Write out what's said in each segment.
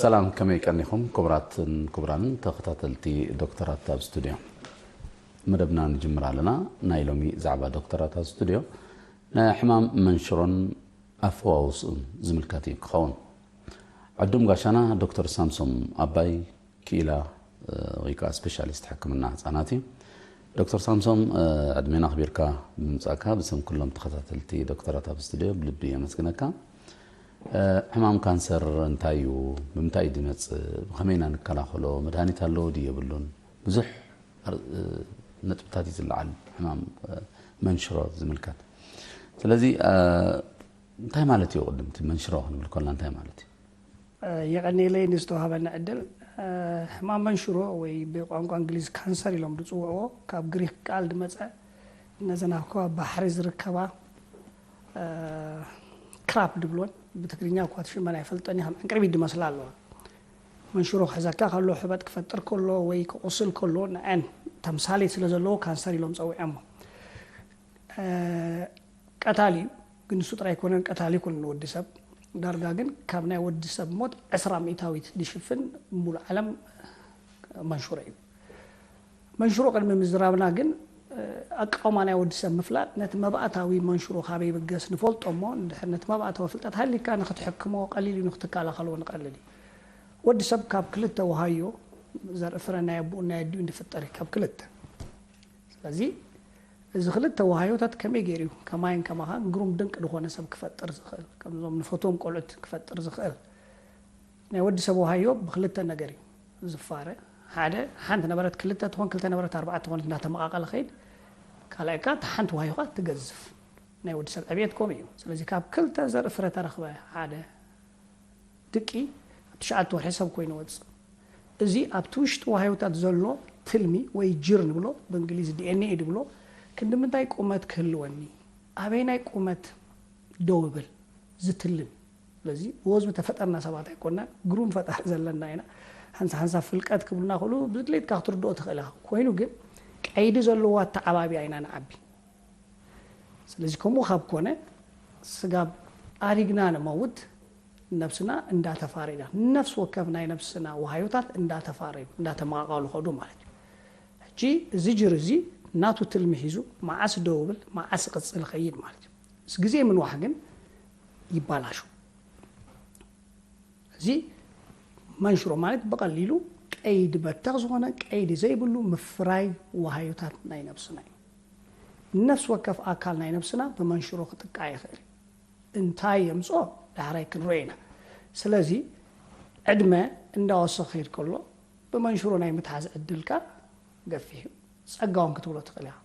ሰላም፣ ከመይ ቀኒኹም ክቡራትን ክቡራንን ተኸታተልቲ ዶክተራት ኣብ ስቱድዮ? መደብና ንጅምር ኣለና። ናይ ሎሚ ዛዕባ ዶክተራት ኣብ ስቱድዮ ናይ ሕማም መንሽሮን ኣፈዋውስኡን ዝምልከት እዩ ክኸውን። ዕዱም ጋሻና ዶክተር ሳምሶም ኣባይ ክኢላ፣ እ፣ ወይ ከዓ ስፔሻሊስት ሕክምና ህፃናት እዩ። ዶክተር ሳምሶም፣ እ፣ ዕድሜና ኣኽቢርካ ብምምፃእካ ብስም ኩሎም ተኸታተልቲ ዶክተራት ኣብ ስቱድዮ ብልቢ የመስግነካ። እ፣ ሕማም ካንሰር እንታይ እዩ? ብምንታይ እዩ ዝመፅእ? ብኸመይ ኢና ንከላኸሎ? መድሃኒት ኣለዎ ድዩ የብሉን? ብዙሕ ኣር-፣ እ፣ ነጥብታት እዩ ዝለዓል ሕማም፣ እ፣ መንሽሮ ዝምልከት። ስለዚ፣ እ፣ እንታይ ማለት እዩ? ቅድምቲ መንሽሮ ክንብል ከለና እንታይ ማለት እዩ? የቐንየለይ ንዝተዋህበና ዕድል። ሕማም መንሽሮ ወይ ብቋንቋ እንግሊዝ ካንሰር ኢሎም ዝፅውዕዎ ካብ ግሪክ ቃል ዝመፀ፣ ነዘን ኣብ ከባቢ ባሕሪ ዝርከባ ክራፕ ድብሎን፣ ብትግርኛ እኳ ትሽመን ኣይፈልጠን እየ፣ ከም ዕንቅርቢት ድመስላ ኣለዋ። መንሽሮ ክሕዘካ ከሎ፣ ሕበጥ ክፈጥር ከሎ ወይ ክቑስል ከሎ ንዐን ተምሳሌት ስለ ዘለዎ ካንሰር ኢሎም ፀዊዖሞ። ቀታሊ እዩ፣ ግን ንሱ ጥራይ ኣይኮነን ቀታሊ ይኮነ ንወዲ ሰብ። ዳርጋ ግን ካብ ናይ ወዲ ሰብ ሞት ዕስራ ሚእታዊት ዝሽፍን ሙሉ ዓለም መንሽሮ እዩ። መንሽሮ ቅድሚ ምዝራብና ግን ኣቃውማ ናይ ወዲ ሰብ ምፍላጥ፣ ነቲ መባእታዊ መንሽሮ ካበይ ይብገስ ንፈልጦ እሞ፣ እንድሕር ነቲ መባእታዊ ፍልጠት ሃሊካ ንክትሕክሞ ቀሊል እዩ፣ ንክትከላኸልዎ ንቀልል እዩ። ወዲ ሰብ ካብ ክልተ ወሃዮ ዘርኢ ፍረ ናይ ኣቦኡን ናይ ኣዲኡን ዝፍጠር እዩ፣ ካብ ክልተ። ስለዚ እዚ ክልተ ወሃዮታት ከመይ ገይሩ እዩ ከማይን ከማኻን ግሩም ድንቅ ዝኾነ ሰብ ክፈጥር ዝኽእል፣ ከምዞም ንፈትዎም ቆልዑት ክፈጥር ዝኽእል? ናይ ወዲ ሰብ ወሃዮ ብክልተ ነገር እዩ ዝፋረ። ሓደ፣ ሓንቲ ነበረት ክልተ ትኾን፣ ክልተ ነበረት ኣርባዕተ ትኾን፣ እንዳተመቓቐለ ኸይድ። ካልኣይ ከኣ እታ ሓንቲ ወሃዮኻ ትገዝፍ። ናይ ወዲ ሰብ ዕብየት ከምኡ እዩ። ስለዚ ካብ ክልተ ዘርኢ ፍረ ተረኽበ ሓደ ድቂ ኣብ ትሽዓተ ወርሒ ሰብ ኮይኑ ወፅእ። እዚ ኣብቲ ውሽጢ ዋህዮታት ዘሎ ትልሚ ወይ ጅር ንብሎ፣ ብእንግሊዝ ዲ ኤን ኤ ድብሎ፣ ክንዲ ምንታይ ቁመት ክህልወኒ፣ ኣበይናይ ቁመት ደው እብል ዝትልም። ስለዚ ብወዝቢ ተፈጠርና ሰባት ኣይኮናን፣ ግሩም ፈጣሪ ዘለና ኢና። ሓንሳ ሓንሳ ፍልቀት ክብሉና ክእሉ ብድሌትካ ክትርድኦ ትኽእል ኢኻ። ኮይኑ ግን ቀይዲ ዘለዎ ኣተዓባብያ ኢና ንዓቢ። ስለዚ ከምኡ ካብ ኮነ ስጋብ ኣሪግና ንመውት ነብስና እንዳተፋረይና፣ ነፍሲ ወከፍ ናይ ነብስና ወሃዮታት እንዳተፋረዩ እንዳተመቓቐሉ ከዱ ማለት እዩ። ሕጂ እዚ ጅር እዚ ናቱ ትልሚ ሒዙ መዓስ ደው ብል መዓስ ይቕጽል ይኸይድ ማለት እዩ። ምስ ግዜ ምንዋሕ ግን ይባላሹ። እዚ መንሽሮ ማለት ብቐሊሉ ቀይዲ በተኽ ዝኾነ ቀይዲ ዘይብሉ ምፍራይ ወሃዮታት ናይ ነብስና እዩ። ነፍሲ ወከፍ ኣካል ናይ ነብስና ብመንሽሮ ክጥቃዕ ይኽእል። እንታይ የምፅኦ ዳሕራይ ክንሪኦ ኢና። ስለዚ ዕድመ እንዳወሰኸ ይድ ከሎ ብመንሽሮ ናይ ምትሓዝ ዕድልካ ገፊሕ እዩ። ጸጋ እውን ክትብሎ ትኽእል ኢኻ።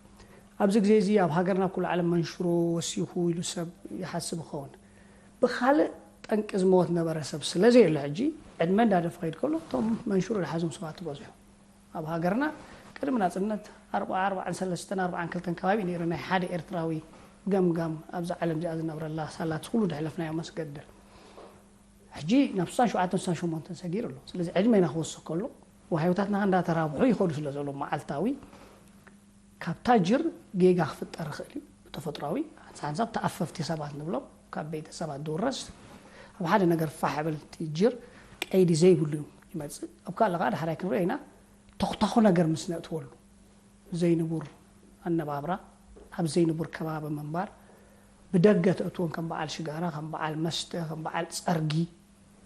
ኣብዚ ግዜ እዚ ኣብ ሃገርና ኣብ ኩሉ ዓለም መንሽሮ ወሲኹ ኢሉ ሰብ ይሓስብ ይኸውን። ብኻልእ ጠንቂ ዝመወት ነበረ ሰብ ስለ ዘየሎ ሕጂ ዕድመ እንዳደፍኸ ይድ ከሎ እቶም መንሽሮ ዝሓዞም ሰባት ትበዝሑ። ኣብ ሃገርና ቅድሚ ናጽነት ኣርብዓ ኣርባዓን ሰለስተን ኣርባዓን ክልተን ከባቢ ነይሩ ናይ ሓደ ኤርትራዊ ገምጋም ኣብዛ ዓለም እዚኣ ዝነብረላ ሳላት ኩሉ ድሕለፍናዮ መስገድል። ሕጂ ናብ ስሳን ሸውዓተን ስሳን ሸሞንተን ሰጊሩ ኣሎ። ስለዚ ዕድሜና ክወስኽ ከሎ ዋህዮታትና እንዳተራብሑ ይኸዱ ስለ ዘሎ መዓልታዊ ካብታ ጅር ጌጋ ክፍጠር ይኽእል እዩ። ብተፈጥሯዊ ሓንሳብ ሓንሳብ ተኣፈፍቲ ሰባት ንብሎም ካብ ቤተሰባት ዝውረስ ኣብ ሓደ ነገር ፋሕ ብል እቲ ጅር ቀይዲ ዘይብሉ እዩ ይመፅእ። ኣብ ካልእ ከዓ ዳሕራይ ክንሪኦ ኢና ተኹታኹ ነገር ምስ ነእትወሉ ዘይንቡር ኣነባብራ ኣብ ዘይንቡር ከባቢ ምንባር ብደገ ተእትዎም ከም በዓል ሽጋራ ከም በዓል መስተ ከም በዓል ፀርጊ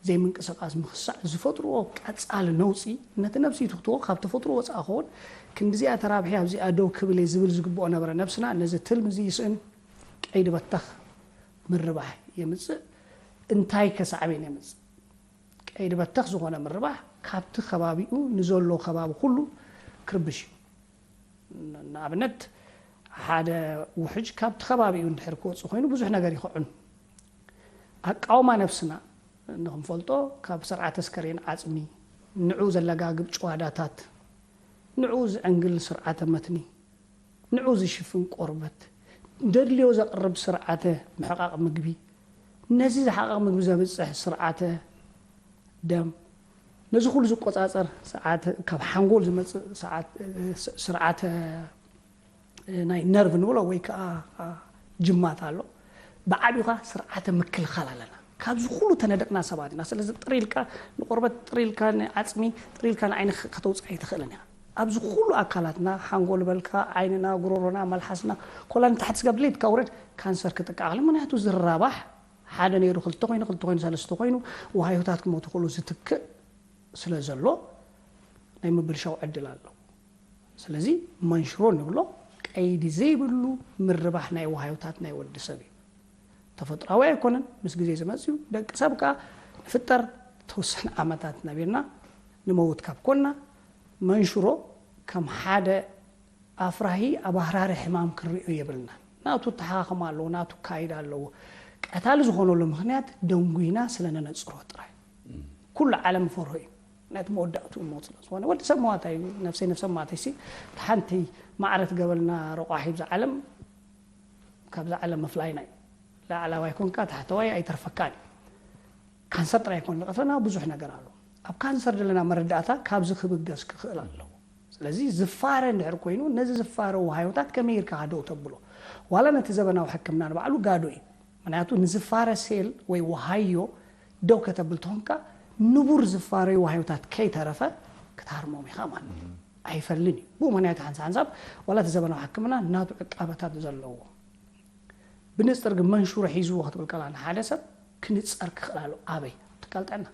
ዘይምንቅስቃስ ምኽሳዕ ዝፈጥርዎ ቀጻሊ ነውጺ ነቲ ነብሲ ይትኽትዎ ካብ ተፈጥሮ ወጻኢ ክኸውን ክንድዚኣ ተራብሒ ኣብዚኣ ደው ክብል እየ ዝብል ዝግብኦ ነበረ ነብስና ነዚ ትልሚ እዚ ይስእን ቀይዲ በተኽ ምርባሕ የምጽእ እንታይ ከሳዕቤን የምጽእ ቀይዲ በተኽ ዝኾነ ምርባሕ ካብቲ ከባቢኡ ንዘሎ ከባቢ ኩሉ ክርብሽ እዩ ንኣብነት ሓደ ውሕጅ ካብቲ ከባቢኡ እንድሕር ክወፅእ ኮይኑ ብዙሕ ነገር ይኸዑን ኣቃውማ ነብስና ንክንፈልጦ ካብ ስርዓተ ስከሬን ዓፅሚ ንዑ ዘለጋግብ ጭዋዳታት ንዑ ዝዕንግል ስርዓተ መትኒ ንዑ ዝሽፍን ቆርበት ደድልዮ ዘቕርብ ስርዓተ ምሕቓቕ ምግቢ ነዚ ዝሓቐቕ ምግቢ ዘብፅሕ ስርዓተ ደም ነዚ ኩሉ ዝቆፃፀር ስርዓተ ካብ ሓንጎል ዝመፅእ ስርዓተ ናይ ነርቭ ንብሎ ወይ ከዓ ጅማት ኣሎ ብዓቢኻ ስርዓተ ምክልኻል ኣለና ካብዚ ኩሉ ተነደቕና ሰባት ኢና። ስለዚ ጥሪ ኢልካ ንቆርበት፣ ጥሪ ኢልካ ንዓፅሚ፣ ጥሪ ኢልካ ንዓይኒ ከተውፅእ ኣይትኽእልን እያ። ኣብዚ ኩሉ ኣካላትና፣ ሓንጎል በልካ፣ ዓይንና፣ ጉሮሮና፣ መልሓስና፣ ኮላ ንታሕቲ ስጋብ ድሌትካ ውረድ፣ ካንሰር ክጥቃዕ ክእል። ምክንያቱ ዝራባሕ ሓደ ነይሩ ክልተ ኮይኑ፣ ክልተ ኮይኑ ሰለስተ ኮይኑ፣ ዋሃዮታት ክመቱ ከሎ ዝትክእ ስለ ዘሎ ናይ ምብልሻው ዕድል ኣሎ። ስለዚ መንሽሮ ንብሎ ቀይዲ ዘይብሉ ምርባሕ ናይ ዋሃዮታት ናይ ወዲ ሰብ እዩ። ተፈጥራዊ ኣይኮነን፣ ምስ ግዜ ዝመጽእ እዩ። ደቂ ሰብ ከኣ ንፍጠር፣ ተወሰነ ዓመታት ነቢርና ንመውት ካብ ኮና፣ መንሽሮ ከም ሓደ ኣፍራሂ ኣባህራሪ ሕማም ክንሪኦ የብልና። ናቱ ተሓኻኽማ ኣለዎ፣ ናቱ ካይዳ ኣለዎ። ቀታሊ ዝኾነሉ ምኽንያት ደንጉይና ስለ ነነጽሮ ጥራይ። ኩሉ ዓለም ፈርሆ እዩ። ናይቲ መወዳእትኡ ሞት ስለ ዝኾነ፣ ወዲ ሰብ መዋታይ እዩ። ነፍሰይ ነፍሰ ማተይ ሲ፣ እቲ ሓንቲ ማዕረ ትገበልና ረቋሒ ብዛ ዓለም፣ ካብዛ ዓለም ምፍላይና እዩ። ላዕላዋይ ኮንካ ታሕተዋይ ኣይተርፈካን እዩ። ካንሰር ጥራይ ኣይኮነ ዝቐትለና፣ ብዙሕ ነገር ኣሎ። ኣብ ካንሰር ዘለና መረዳእታ ካብዚ ክብገስ ክኽእል ኣለዎ። ስለዚ ዝፋረ እንድሕር ኮይኑ፣ ነዚ ዝፋረ ዋሃዮታት ከመይ ጌርካ ደው ተብሎ? ዋላ ነቲ ዘበናዊ ሕክምና ንባዕሉ ጋዶ እዩ። ምክንያቱ ንዝፋረ ሴል ወይ ዋሃዮ ደው ከተብል ተኾንካ፣ ንቡር ዝፋረዩ ዋሃዮታት ከይተረፈ ክትሃርሞም ኢኻ ማለት እዩ። ኣይፈልን እዩ። ብኡ ምክንያት ሓንሳብ ሓንሳብ ዋላ እቲ ዘበናዊ ሕክምና ናቱ ዕቃበታት ዘለዎ። ብንጽር ግን መንሽሮ ሒዝዎ ክትብል ከላ ንሓደ ሰብ ክንጸር ክኽእል ኣሎ። ኣበይ? ኣብ ትካል ጥዕና።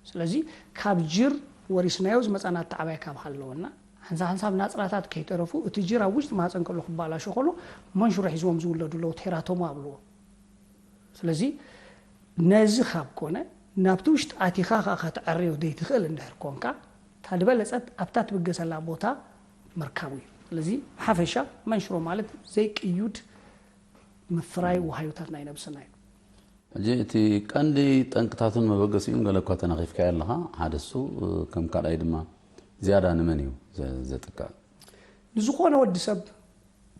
ስለዚ ካብ ጅር ወሪስናዮ ዝመጻና ኣተዓባይ ካብ ሃለወና፣ ሓንሳብ ሓንሳብ ናጽራታት ከይተረፉ እቲ ጅር ኣብ ውሽጢ ማህጸን ከሎ ክባላሾ ከሎ መንሽሮ ሒዝዎም ዝውለዱ ኣለዉ፣ ቴራቶማ ኣብልዎ። ስለዚ ነዚ ካብ ኮነ ናብቲ ውሽጢ ኣቲኻ ከኣ ከተዕርዮ ዘይትኽእል እንድሕር ኮንካ፣ እታ ዝበለጸት ኣብታ ትብገሰላ ቦታ ምርካቡ እዩ። ስለዚ ብሓፈሻ መንሽሮ ማለት ዘይቅዩድ ምፍራይ ዋሃዮታት ናይ ነብስና እዩ። ሕጂ እቲ ቀንዲ ጠንቅታቱን መበገሲኡን ገለ እኳ ተናኺፍካዮ ኣለኻ፣ ሓደ እሱ፣ ከም ካልኣይ ድማ ዝያዳ ንመን እዩ ዘ-፣ ዘጥቅዕ? ንዝኾነ ወዲ ሰብ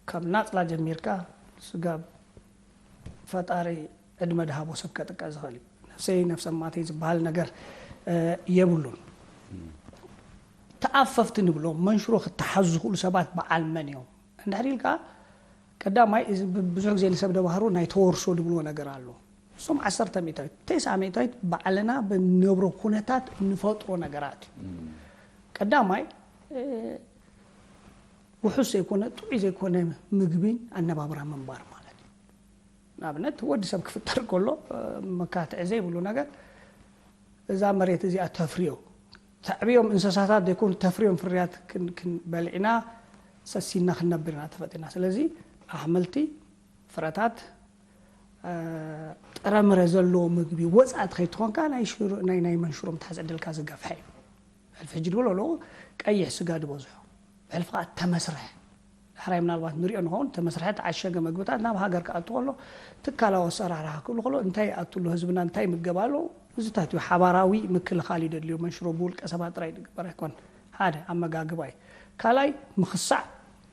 ካብ ናጽላ ጀሚርካ ስጋብ ፈጣሪ ዕድመ ድሃቦ ሰብ ከጥቅዕ ዝኽእል እዩ። ነፍሰይ ነፍሰ ማተይ ዝበሃል ነገር፣ እ፣ የብሉን። ተኣፈፍቲ ንብሎም መንሽሮ ክተሓዙ ዝኽእሉ ሰባት በዓል መን እዮም? እንድሕር ኢልካ፣ ቀዳማይ፣ እዚ ብ-፣ ብዙሕ ግዜ ንሰብ ደባህሩ ናይ ተወርሶ ድብልዎ ነገር ኣሎ። እሶም ዓሰርተ ሚእታዊት፣ ተስዓ ሚእታዊት ባዕልና ብንነብሮ ኩነታት እንፈጥሮ ነገራት እዩ። ቀዳማይ፣ እ፣ ውሑስ ዘይኮነ፣ ጥዑይ ዘይኮነ ምግቢን ኣነባብራ ምንባር ማለት እዩ። ንኣብነት፣ ወዲ ሰብ ክፍጠር ከሎ፣ እ፣ መካትዒ ዘይብሉ ነገር፣ እዛ መሬት እዚኣ ተፍርዮ፣ ተዕብዮም እንስሳታት ዘይኮኑ ተፍርዮም ፍርያት ክን-፣ ክን-፣ በሊዕና ሰሲና ክንነብር ኢና ተፈጢርና። ስለዚ ኣሕምልቲ፣ ፍረታት፣ እ፣ ጥረምረ ዘለዎ ምግቢ ወጻእቲ ከይትኾንካ ናይ ሽሮ-፣ ናይ፣ ናይ መንሽሮ ምትሓዝ ዕድልካ ዝገፍሐ እዩ። ሕልፊ ሕጂ ድብሎ ኣለዉ፣ ቀይሕ ስጋ ድበዝሖ። ብሕልፊ ከኣ ተመስርሐ። ዳሕራይ ምናልባት ንሪኦ ንኸውን፣ ተመስርሐ፣ ተዓሸገ መግብታት ናብ ሃገር ክኣቱ ከሎ፣ ትካላዊ ኣሰራርሓ ክህሉ ከሎ፣ እንታይ ይኣቱ ኣሎ፣ ህዝብና እንታይ ይምገብ ኣሎ፣ እዚታት እዩ። ሓባራዊ ምክልኻል እዩ ደድልዮ። መንሽሮ ብውልቀ ሰባት ጥራይ ዝግበር ኣይኮን። ሓደ፣ ኣመጋግባ እዩ። ካልኣይ፣ ምኽሳዕ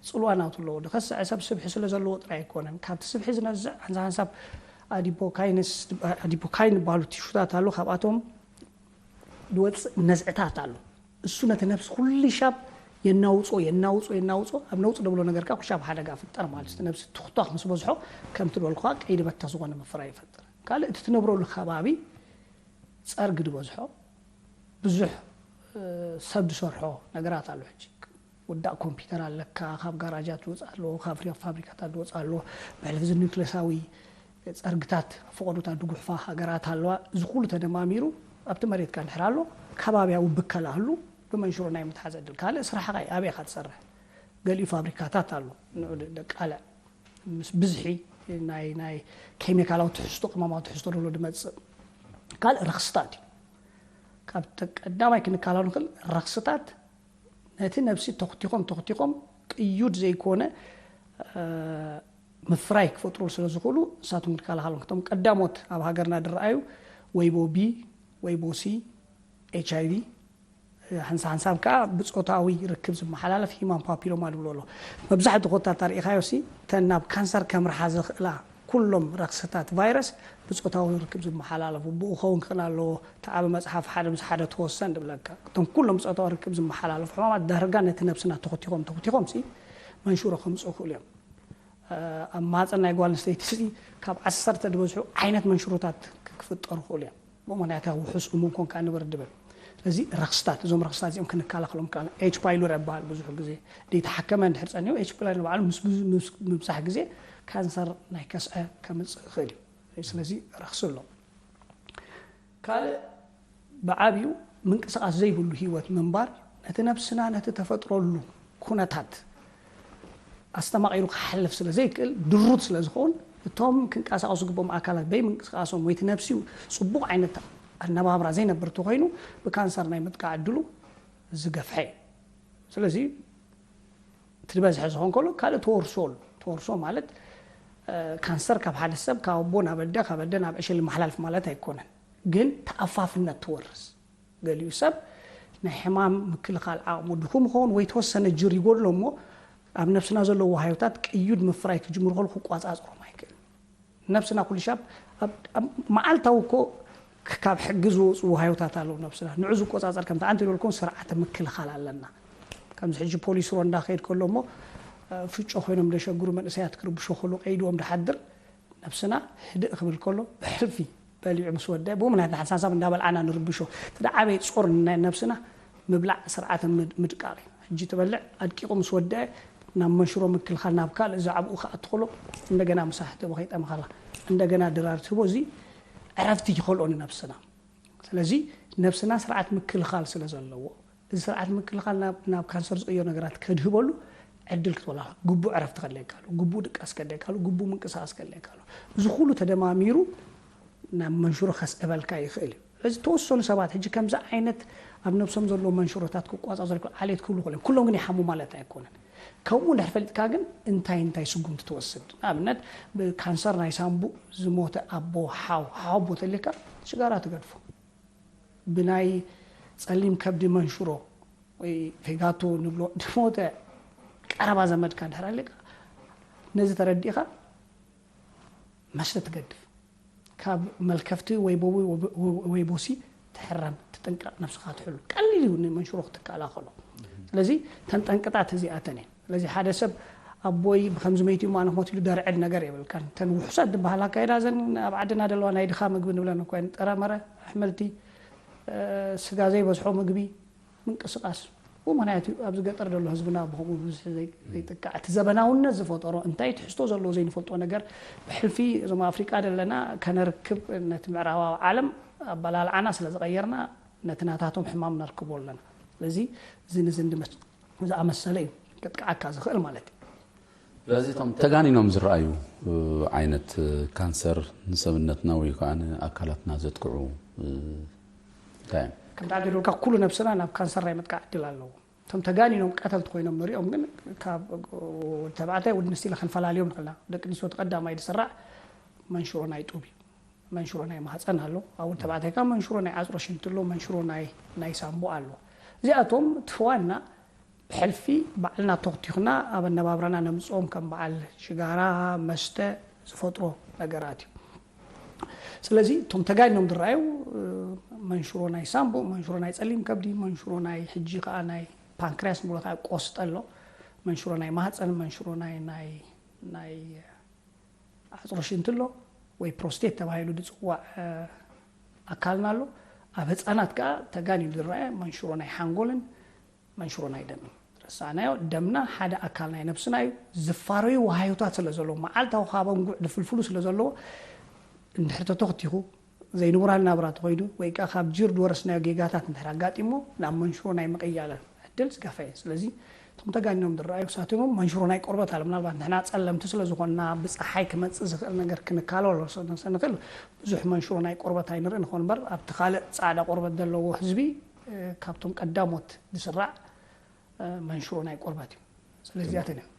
ጽልዋ ናቱ ኣለዎ። ዝኸስዐ ሰብ ስብሒ ስለ ዘለዎ ጥራይ ኣይኮነን። ካብቲ ስብሒ ዝነዝዕ፣ ሓንሳብ ሓንሳብ ኣዲፖካይንስ፣ ኣዲፖካይን ዝበሃሉ ቲሹታት ኣሎ። ካብኣቶም ዝወፅእ ነዝዕታት ኣሎ። እሱ ነቲ ነብሲ ኩሉ ሻብ የናውጾ፣ የናውጾ፣ የናውጾ። ኣብ ነውጽ ደብሎ ነገርካ ኩሻብ ሓደጋ ፍጠር ማለት እዩ። ነብሲ ትኽቷኽ ምስ በዝሖ፣ ከምቲ ዝበልኩኻ፣ ቀይዲ በታ ዝኾነ ምፍራይ ይፈጥር። ካልእ እቲ ትነብረሉ ከባቢ ጸርጊ ዝበዝሖ፣ ብዙሕ፣ እ፣ ሰብ ዝሰርሖ ነገራት ኣሎ። ሕጂ ውዳእ ኮምፒውተር ኣለካ፣ ካብ ጋራጃት ዝወጽእ ኣሎ፣ ካብ ፋብሪካታት ዝወጽእ ኣሎ፣ መሕለፊ ኒውክለሳዊ ጸርግታት፣ ፈቐዶታት ዝጉሕፋ ሃገራት ኣለዋ። እዚ ኩሉ ተደማሚሩ ኣብቲ መሬትካ እንድሕር ኣሎ፣ ከባብያዊ ብከላ ህሉ፣ ብመንሽሮ ናይ ምትሓዝ ዕድል። ካልእ ስራሕኻ እዩ፣ ኣበይ ኢኻ ትሰርሕ? ገሊኡ ፋብሪካታት ኣሎ፣ ንዑ ደ-፣ ደቃልዕ። ምስ ብዝሒ ናይ፣ ናይ ኬሚካላዊ ትሕዝቶ፣ ቅመማዊ ትሕዝቶ ደሎ ድመጽእ። ካልእ ረኽስታት እዩ። ካብ ተ-፣ ቀዳማይ ክንከላኸሎ ንኽእል ረኽስታት ነቲ ነብሲ ተኽቲኾም፣ ተኽቲኾም ቅዩድ ዘይኮነ፣ እ፣ ምፍራይ ክፈጥሩ ስለ ዝኽእሉ፣ ንሳቶም ክንከላኸሎም። እቶም ቀዳሞት ኣብ ሃገርና ዝረኣዩ ወይቦ ቢ፣ ወይቦ ሲ፣ ኤች ኣይ ቪ፣ ሓንሳብ ሓንሳብ ከኣ ብጾታዊ ርክብ ዝመሓላለፍ ሂማን ፓፒሎማ ዝብሎ ኣሎ። መብዛሕትኡ ኮታ ተርኢኻዮ ሲ፣ እተን ናብ ካንሰር ከምርሓ ዝኽእላ ኩሎም ረኽስታት ቫይረስ ብጾታዊ ርክብ ዝመሓላለፉ። ብኡ ክኸውን ክኽእል ኣለዎ፣ እቲ ዓቢ መጽሓፍ ሓደ ምስ ሓደ ተወሰን ዝብለካ። እቶም ኩሎም ብጾታዊ ርክብ ዝመሓላለፉ ሕማማት ዳርጋ ነቲ ነብስና ተኹቲኾም፣ ተኹቲኾም ሲ፣ መንሽሮ ከምጽኡ ይኽእሉ እዮም። ኣብ ማህፀን ናይ ጓል ኣንስተይቲ እዚ ካብ ዓሰርተ ዝበዝሑ ዓይነት መንሽሮታት ክፍጠሩ ይኽእሉ እዮም። ብኡ ምኽንያት ውሑስ እሙን ኮንካ ንበር ድብል። ስለዚ ረኽስታት፣ እዞም ረኽስታት እዚኦም ክንከላኸሎም ከኣልና፣ ኤች ፓይሎሪ ይበሃል። ብዙሕ ግዜ ዘይተሓከመ እንድሕር ጸኒሑ፣ ኤች ፓይሎሪ ንባዕሉ ምስ ብዙ-፣ ምስ ምብዛሕ ግዜ ካንሰር ናይ ከስዐ ከምጽእ ይኽእል እዩ። ስለዚ ረኽሲ ኣሎ። ካልእ ብዓብዩ ምንቅስቓስ ዘይብሉ ህይወት ምንባር ነቲ ነብስና ነቲ ተፈጥሮሉ ኩነታት ኣስተማቒሩ ክሓልፍ ስለ ዘይክእል፣ ድሩት ስለ ዝኸውን፣ እቶም ክንቀሳቐሱ ግቦም ኣካላት በይ ምንቅስቓሶም ወይ እቲ ነብሲ ጽቡቕ ዓይነት ኣነባብራ ዘይነብር እንተኾይኑ፣ ብካንሰር ናይ ምጥቃዕ ዕድሉ ዝገፍሐ እዩ። ስለዚ እቲ ዝበዝሐ ዝኾን ከሎ ካልእ ተወርሶ ኣሎ። ተወርሶ ማለት፣ እ፣ ካንሰር ካብ ሓደ ሰብ ካብ ኣቦ ናብ ኣደ፣ ካብ ኣደ ናብ ዕሽል ይመሓላልፍ ማለት ኣይኮነን። ግን ተኣፋፍነት ትወርስ። ገሊኡ ሰብ ናይ ሕማም ምክልኻል ዓቕሙ ድኹም ይኸውን ወይ ተወሰነ ጅር ይጎድሎ እሞ ኣብ ነብስና ዘለዎ ሃዮታት ቅዩድ ምፍራይ ክጅምር ከሎ ክቋጻጽሮም ኣይክእልን። ነብስና ኩሉ ሻብ ኣብ፣ ኣብ መዓልታዊ እኮ ካብ ሕጊ ዝወፁ ሃዮታት ኣለዉ ነብስና። ንዑ ዝቆጻጸር ከምቲ ኣንቲ ዝበልኩም ስርዓተ ምክልኻል ኣለና። ከምዚ ሕጂ ፖሊስ ሮንዳ ክኸይድ ከሎ እሞ፣ እ፣ ፍጮ ኮይኖም ደሸግሩ መንእሰያት ክርብሾ ከሎ ቀይድዎም ድሓድር ነብስና ህድእ ክብል ከሎ ብሕልፊ በሊዑ ምስ ወደአ ብኡ ምክንያት ንሓንሳብ እንዳበልዓና ንርብሾ። እቲ ደዓበየ ጾር ናይ ነብስና ምብላዕ ስርዓተ ምድ-፣ ምድቃቕ እዩ። ሕጂ ትበልዕ ኣድቂቑ ምስ ወደአ ናብ መንሽሮ ምክልኻል ናብ ካልእ ዛዕባኡ ክኣቱ ከሎ እንደገና ምሳሕ ትህቦ ከይጠመኻላ እንደገና ድራር ትህቦ። እዚ ዕረፍቲ ይኸልኦ ንነብስና። ስለዚ ነብስና ስርዓት ምክልኻል ስለ ዘለዎ፣ እዚ ስርዓት ምክልኻል ናብ፣ ናብ ካንሰር ዝቕየሩ ነገራት ከድህበሉ ዕድል ክትበላ ግቡእ ዕረፍቲ ከድልየካ ኣሎ፣ ግቡእ ድቃስ ከድልየካ ኣሎ፣ ግቡእ ምንቅስቓስ ከድልየካ ኣሎ። እዚ ኩሉ ተደማሚሩ ናብ መንሽሮ ከስዕበልካ ይኽእል እዩ። ስለዚ ተወሰኑ ሰባት ሕጂ ከምዚ ዓይነት ኣብ ነብሶም ዘለዎ መንሽሮታት ክቋጻጸሩ ይኽእሉ፣ ዓሌት ክብሉ ይኽእሉ እዮም። ኩሎም ግን ይሓሙ ማለት ኣይኮነን። ከምኡ እንድሕር ፈሊጥካ ግን እንታይ እንታይ ስጉምቲ ትወስድ? ንኣብነት ብካንሰር ናይ ሳምቡእ ዝሞተ ኣቦ፣ ሓው፣ ሓው ኣቦ ተልየካ ሽጋራ ትገድፎ። ብናይ ጸሊም ከብዲ መንሽሮ ወይ ፌጋቶ ንብሎ ድሞተ ቀረባ ዘመድካ እንድሕር ኣለካ፣ ነዚ ተረዲእካ መስተ ትገድፍ። ካብ መልከፍቲ ወይ ቦ-፣ ወይ ቦሲ ትሕረም፣ ትጥንቀቕ፣ ነብስኻ ትሕሉ። ቀሊል እዩ ንመንሽሮ ክትከላኸሎ። ስለዚ ተን ጠንቅታት እዚኣተን እየን። ስለዚ ሓደ ሰብ ኣቦይ ብከምዚ መይቱ እሞ ኣነ ክሞት ኢሉ ደርዕድ ነገር የብልካን። ተን ውሑሳት ዝበሃላ ኣካይዳ ዘን ኣብ ዓድና ዘለዋ ናይ ድኻ ምግቢ ንብለን እኮ እየን። ጥረምረ፣ ኣሕምልቲ፣ እ፣ ስጋ ዘይበዝሖ ምግቢ፣ ምንቅስቓስ። ብኡ ምኽንያት እዩ ኣብዚ ገጠር ዘሎ ህዝብና ብኸምኡ ብብዝሒ ዘይ-፣ ዘይጥቃዕ። እቲ ዘበናውነት ዝፈጠሮ እንታይ ትሕዝቶ ዘለዎ ዘይንፈልጦ ነገር ብሕልፊ እዞም ኣፍሪቃ ዘለና ከነርክብ ነቲ ምዕራባዊ ዓለም ኣበላልዓና ስለ ዝቐየርና ነቲ ናታቶም ሕማም ነርክቦ ኣለና። ስለዚ እዚ ንዚ እንድመስ-፣ ዝኣመሰለ እዩ ከጥቅዓካ ዝኽእል ማለት እዩ። ስለዚ እቶም ተጋኒኖም ዝረኣዩ፣ እ፣ ዓይነት፣ እ፣ ካንሰር ንሰብነትና ወይ ከዓ ንኣካላትና ዘጥቅዑ፣ እ፣ እንታይ እዮም? ከምቲ ዓዲ ዶልካ ኩሉ ነብስና ናብ ካንሰር ናይ ምጥቃዕ ዕድል ኣለዎ። እቶም ተጋኒኖም ቀተልቲ ኮይኖም ንሪኦም ግን ካብ ወዲ ተባዕታይ ወዲ ኣንስትዮ ኢልና ክንፈላልዮም ንኽእልና። ደቂ ኣንስትዮ እቲ ቀዳማይ ዝስራዕ መንሽሮ ናይ ጡብ እዩ። መንሽሮ ናይ ማህፀን ኣሎ። ኣብ ወዲ ተባዕታይ ከዓ መንሽሮ ናይ ዓፅሮ ሽንቲ ኣሎ፣ መንሽሮ ናይ፣ ናይ ሳምቦ ኣሎ። እዚኣቶም እቲ ዋና ብሕልፊ ባዕልና ተኽቲኽና ኣብ ኣነባብራና ነምፅኦም ከም በዓል ሽጋራ፣ መስተ ዝፈጥሮ ነገራት እዩ። ስለዚ እቶም ተጋኒኖም ዝረኣዩ፣ እ፣ መንሽሮ ናይ ሳምቦ፣ መንሽሮ ናይ ጸሊም ከብዲ፣ መንሽሮ ናይ ሕጂ ከኣ ናይ ፓንክርያስ ንብሎ ከኣ ቆስጠ ኣሎ፣ መንሽሮ ናይ ማህጸን፣ መንሽሮ ናይ፣ ናይ፣ ናይ ዓጽሮ ሽንቲ ኣሎ ወይ ፕሮስቴት ተባሂሉ ዝጽዋዕ፣ እ፣ ኣካልና ኣሎ። ኣብ ህጻናት ከኣ ተጋኒኑ ዝረኣየ መንሽሮ ናይ ሓንጎልን መንሽሮ ናይ ደምን ረሳዕናዮ። ደምና ሓደ ኣካል ናይ ነብስና እዩ። ዝፋረዩ ወሃዮታት ስለ ዘለዎ፣ መዓልታዊ ካብ ኣንጉዕ ዝፍልፍሉ ስለ ዘለዎ፣ እንድሕር ተተኽቲኹ ዘይንቡራል ናብራ ተኾይዱ ወይ ከኣ ካብ ጅር ዝወረስናዮ ጌጋታት እንድሕር ኣጋጢሞ ናብ መንሽሮ ናይ ምቕያር ዕድል ዝገፈ እዩ። ስለዚ እቶም ተጋኒኖም ዝረኣዩ ክሳቶም እዮም። መንሽሮ ናይ ቆርበት ኣሎ። ምናልባት ንሕና ጸለምቲ ስለ ዝኾንና ብጸሓይ ክመጽእ ዝኽእል ነገር ክንካለሎ ስለ ንኽእል ብዙሕ መንሽሮ ናይ ቆርበት ኣይንርኢ ንኾን እምበር ኣብቲ ካልእ ጻዕዳ ቆርበት ዘለዎ ህዝቢ፣ እ፣ ካብቶም ቀዳሞት ዝስራዕ፣ እ፣ መንሽሮ ናይ ቆርበት እዩ። ስለዚ እዚኣተን እየን።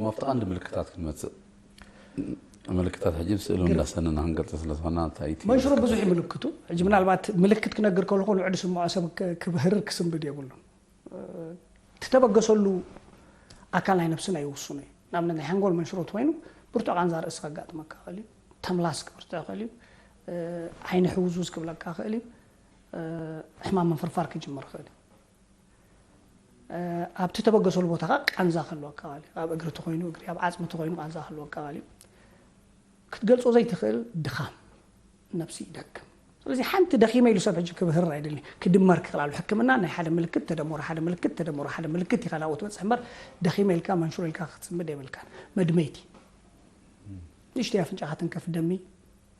መፍቲ ቀንዲ ምልክታት ክንመጽእ፣ ምልክታት ሕጂ ብስእሊ እንዳሰነና ክንገልጽ ስለ ዝኾና እንታይ እቲ መንሽሮ ብዙሕ እዩ ምልክቱ። ሕጂ ምናልባት ምልክት ክነግር ከለኹ ንዑ ዝስምዖ ሰብ ክ-፣ ክብህርር ክስንብድ የብሉን። እ፣ ትተበገሰሉ ኣካል ናይ ነብስና ይውስኖ እዩ። ንኣብነት ናይ ሓንጎል መንሽሮ ተኮይኑ ብርቱዕ ቃንዛ ርእሲ ከጋጥመካ ይኽእል እዩ። ተምላስ ክብርትዕ ይኽእል እዩ። እ፣ ዓይኒ ሕውዝውዝ ክብለካ ይኽእል እዩ። እ፣ ሕማም ምፍርፋር ክጅምር ይኽእል እዩ። ኣብቲ ተበገሰሉ ቦታ ቃንዛ ክህልወካ እዩ። ኣብ እግሪ ተኮይኑ እግሪ፣ ኣብ ዓፅሚ ተኮይኑ ቃንዛ ክህልወካ እዩ። ክትገልጾ ዘይትኽእል ድኻም ነብሲ ይደክም። ስለዚ ሓንቲ ደኺመ ኢሉ ሰብ ሕጂ ክብህር ኣይደልን። ክድመር ክኽእል ኣሎ። ሕክምና ናይ ሓደ ምልክት ተደመሮ ሓደ ምልክት ተደመሮ ሓደ ምልክት ኢኻ ናብኡ ትበጽሕ እምበር፣ ደኺመ ኢልካ መንሽሮ ኢልካ ክትጽምድ የብልካን። መድመይቲ ንእሽተይ ኣፍንጫኻ ትንከፍ ደሚ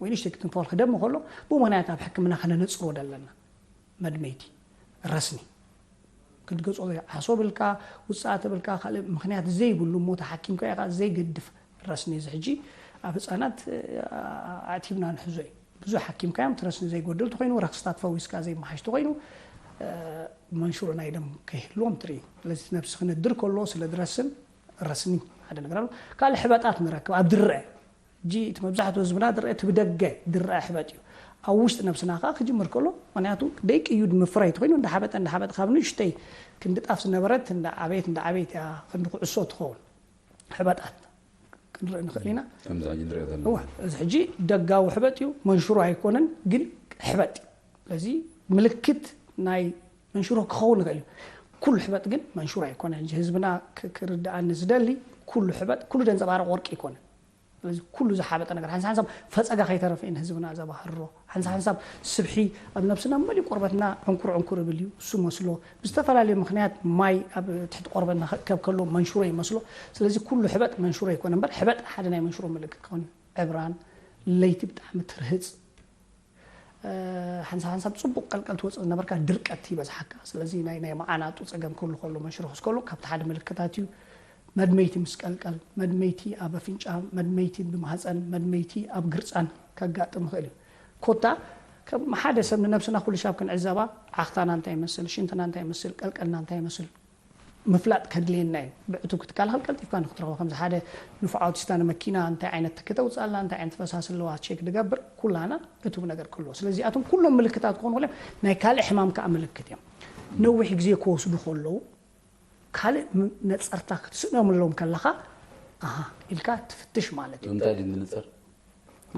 ወይ ንእሽተይ ክትንከፍ ከሎ ደሚ ከሎ፣ ብምኽንያት ኣብ ሕክምና ከነነጽሮ ደለና። መድመይቲ ረስኒ ክትገጾ ዓሶ ብልካ፣ ውፅኣ ተብልካ፣ ካልእ ምኽንያት ዘይብሉ እሞ ተሓኪምካ ኢኻ ዘይገድፍ ረስኒ። እዚ ሕጂ ኣብ ህፃናት ኣዕቲብና ንሕዞ እዩ። ብዙሕ ሓኪምካዮም እቲ ረስኒ ዘይጎድል ተኮይኑ፣ ረክስታት ፈዊስካ ዘይመሓሽ ተኮይኑ፣ መንሽሮ ናይ ደም ከይህልዎም ትርኢ። ስለዚ ነብሲ ክነድር ከሎ ስለ ድረስን ረስኒ ሓደ ነገር ኣሎ። ካልእ ሕበጣት ንረክብ ኣብ ድርአ። ሕጂ እቲ መብዛሕትኡ ህዝብና ድርአ እቲ ብደገ ድርአ ሕበጥ እዩ። ኣብ ውሽጢ ነብስና ከዓ ክጅምር ከሎ፣ ምክንያቱ ደቂ እዩ ምፍራይ ተኮይኑ እንዳሓበጠ እንዳሓበጠ ካብ ንእሽተይ ክንዲ ጣፍ ዝነበረት እንዳ ዓበየት እንዳ ዓበየት እያ ክንዲ ኩዕሶ ትኸውን። ሕበጣት ክንርኢ ንኽእል ኢና። ከምዚ ሕጂ ንሪኦ ዘለና። እዋ፣ እዚ ሕጂ ደጋዊ ሕበጥ እዩ፣ መንሽሮ ኣይኮነን፣ ግን ሕበጥ እዩ። ስለዚ ምልክት ናይ መንሽሮ ክኸውን ይኽእል እዩ። ኩሉ ሕበጥ ግን መንሽሮ ኣይኮነን። ሕጂ ህዝብና ክ-፣ ክርድኣኒ ዝደሊ፣ ኩሉ ሕበጥ፣ ኩሉ ደንጸባረቕ ወርቂ ኣይኮነን። ስለዚ ኩሉ ዝሓበጠ ነገር ሓንሳብ ሓንሳብ ፈጸጋ ከይተረፈ እዩ ንህዝብና ዘባህርሮ። ሓንሳብ ሓንሳብ ስብሒ ኣብ ነብስና መሊኡ ቆርበትና ዕንኩር ዕንኩር እብል እዩ፣ እሱ መስሎ ብዝተፈላለየ ምኽንያት ማይ ኣብ ትሕቲ ቆርበትና ክእከብ ከሎ መንሽሮ ይመስሎ። ስለዚ ኩሉ ሕበጥ መንሽሮ ይኮነ እምበር፣ ሕበጥ ሓደ ናይ መንሽሮ ምልክት ክኸውን እዩ። ዕብራን፣ ለይቲ ብጣዕሚ ትርህጽ፣ ሓንሳብ ሓንሳብ ጽቡቕ ቀልቀል ትወጽእ ዝነበርካ ድርቀት ይበዝሓካ። ስለዚ ናይ፣ ናይ መዓናጡ ጸገም ክህሉ ከሎ መንሽሮ ክስ ከሎ ካብቲ ሓደ ምልክታት እዩ። መድመይቲ ምስ ቀልቀል፣ መድመይቲ ኣብ ኣፍንጫ፣ መድመይቲ ብማህጸን፣ መድመይቲ ኣብ ግርጻን ከጋጥም ይኽእል እዩ። ኮታ ከም ሓደ ሰብ ንነብስና ኩሉ ሻብ ክንዕዘባ፣ ዓኽታና እንታይ ይመስል፣ ሽንትና እንታይ ይመስል፣ ቀልቀልና እንታይ ይመስል፣ ምፍላጥ ከድልየና እዩ። ብዕቱብ ክትከላኸል ቀልጢፍካ ንክትረኽቦ፣ ከምዚ ሓደ ንፉዕ ኣውቲስታ ንመኪና እንታይ ዓይነት ትኪ ተውፅኣላ፣ እንታይ ዓይነት ፈሳሲ ኣለዋ ቼክ ዝገብር፣ ኩላና ዕቱብ ነገር ክህልዎ። ስለዚ እዚኣቶም ኩሎም ምልክታት ክኾኑ ከሎም ናይ ካልእ ሕማም ከዓ ምልክት እዮም። ነዊሕ ግዜ ክወስዱ ከለዉ ካልእ ም-፣ ነፀርታ ክትስእኖም ኣለዎም ከለኻ፣ ኣሃ ኢልካ ትፍትሽ ማለት እዩ። እንታይ ድዩ ንንፅር?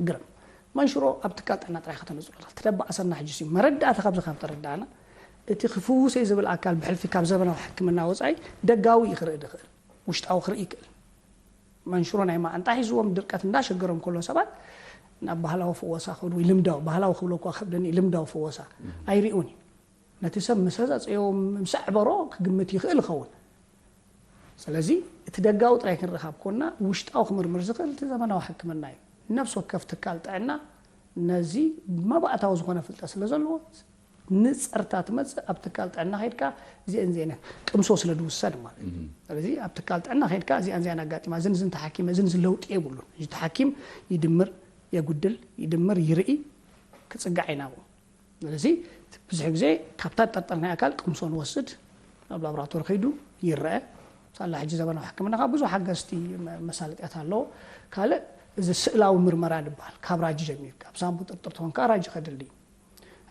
ግርም። መንሽሮ ኣብ ትካል ጥዕና ጥራይ ከተነጽሮ ኢኻ። ተደባእሰና ሕጂ ሲ መረዳእታ ካብዚ ካብ ተረዳእና፣ እቲ ክፍውስ እየ ዝብል ኣካል ብሕልፊ ካብ ዘበናዊ ሕክምና ወጻኢ ደጋዊ እዩ ክርኢ ዝኽእል፣ ውሽጣዊ ክርኢ ይክእል። መንሽሮ ናይ ማዓንጣ ሒዝዎም ድርቀት እንዳሸገሮም ከሎ ሰባት ናብ ባህላዊ ፍወሳ ክኸዱ ወይ ልምዳዊ፣ ባህላዊ ክብሎ እኳ ከብደኒ እዩ፣ ልምዳዊ ፍወሳ ኣይሪኡን እዩ። ነቲ ሰብ ምስ ኣጸየዎ፣ ምስ ኣዕበሮ ክግምት ይኽእል ይኸውን። ስለዚ እቲ ደጋዊ ጥራይ ክንርኢ ካብ ኮንና፣ ውሽጣዊ ክምርምር ዝኽእል እቲ ዘመናዊ ሕክምና እዩ። ነፍሲ ወከፍ ትካል ጥዕና ነዚ መባእታዊ ዝኾነ ፍልጠት ስለ ዘለዎ፣ ንጸርታ ትመጽእ ኣብ ትካል ጥዕና ከይድካ እዚአን እዚአን ጥምሶ ስለ ዝውሰድ ማለት እዩ። እም። ስለዚ ኣብ ትካል ጥዕና ከይድካ እዚኣን እዚኣን ኣጋጢማ፣ እዝን እዝን ተሓኪመ፣ እዝን እዝን ለውጢ የብሉን። እዚ ተሓኪም ይድምር፣ የጉድል፣ ይድምር፣ ይርኢ፣ ክጽጋዕ እዩ ናብኡ። ስለዚ ብዙሕ ግዜ ካብታ ጠርጠርናይ ኣካል ቅምሶ ንወስድ፣ ናብ ላቦራቶሪ ከይዱ ይረአ። ሳላ ሕጂ ዘበናዊ ሕክምና ካብ ብዙሕ ሓገዝቲ መ-፣ መሳለጥያት ኣለዎ። ካልእ እዚ ስእላዊ ምርመራ ዝበሃል፣ ካብ ራጂ ጀሚርካ፣ ኣብ ሳምቡ ጥርጥር ተኾንካ ራጂ ከድሊ።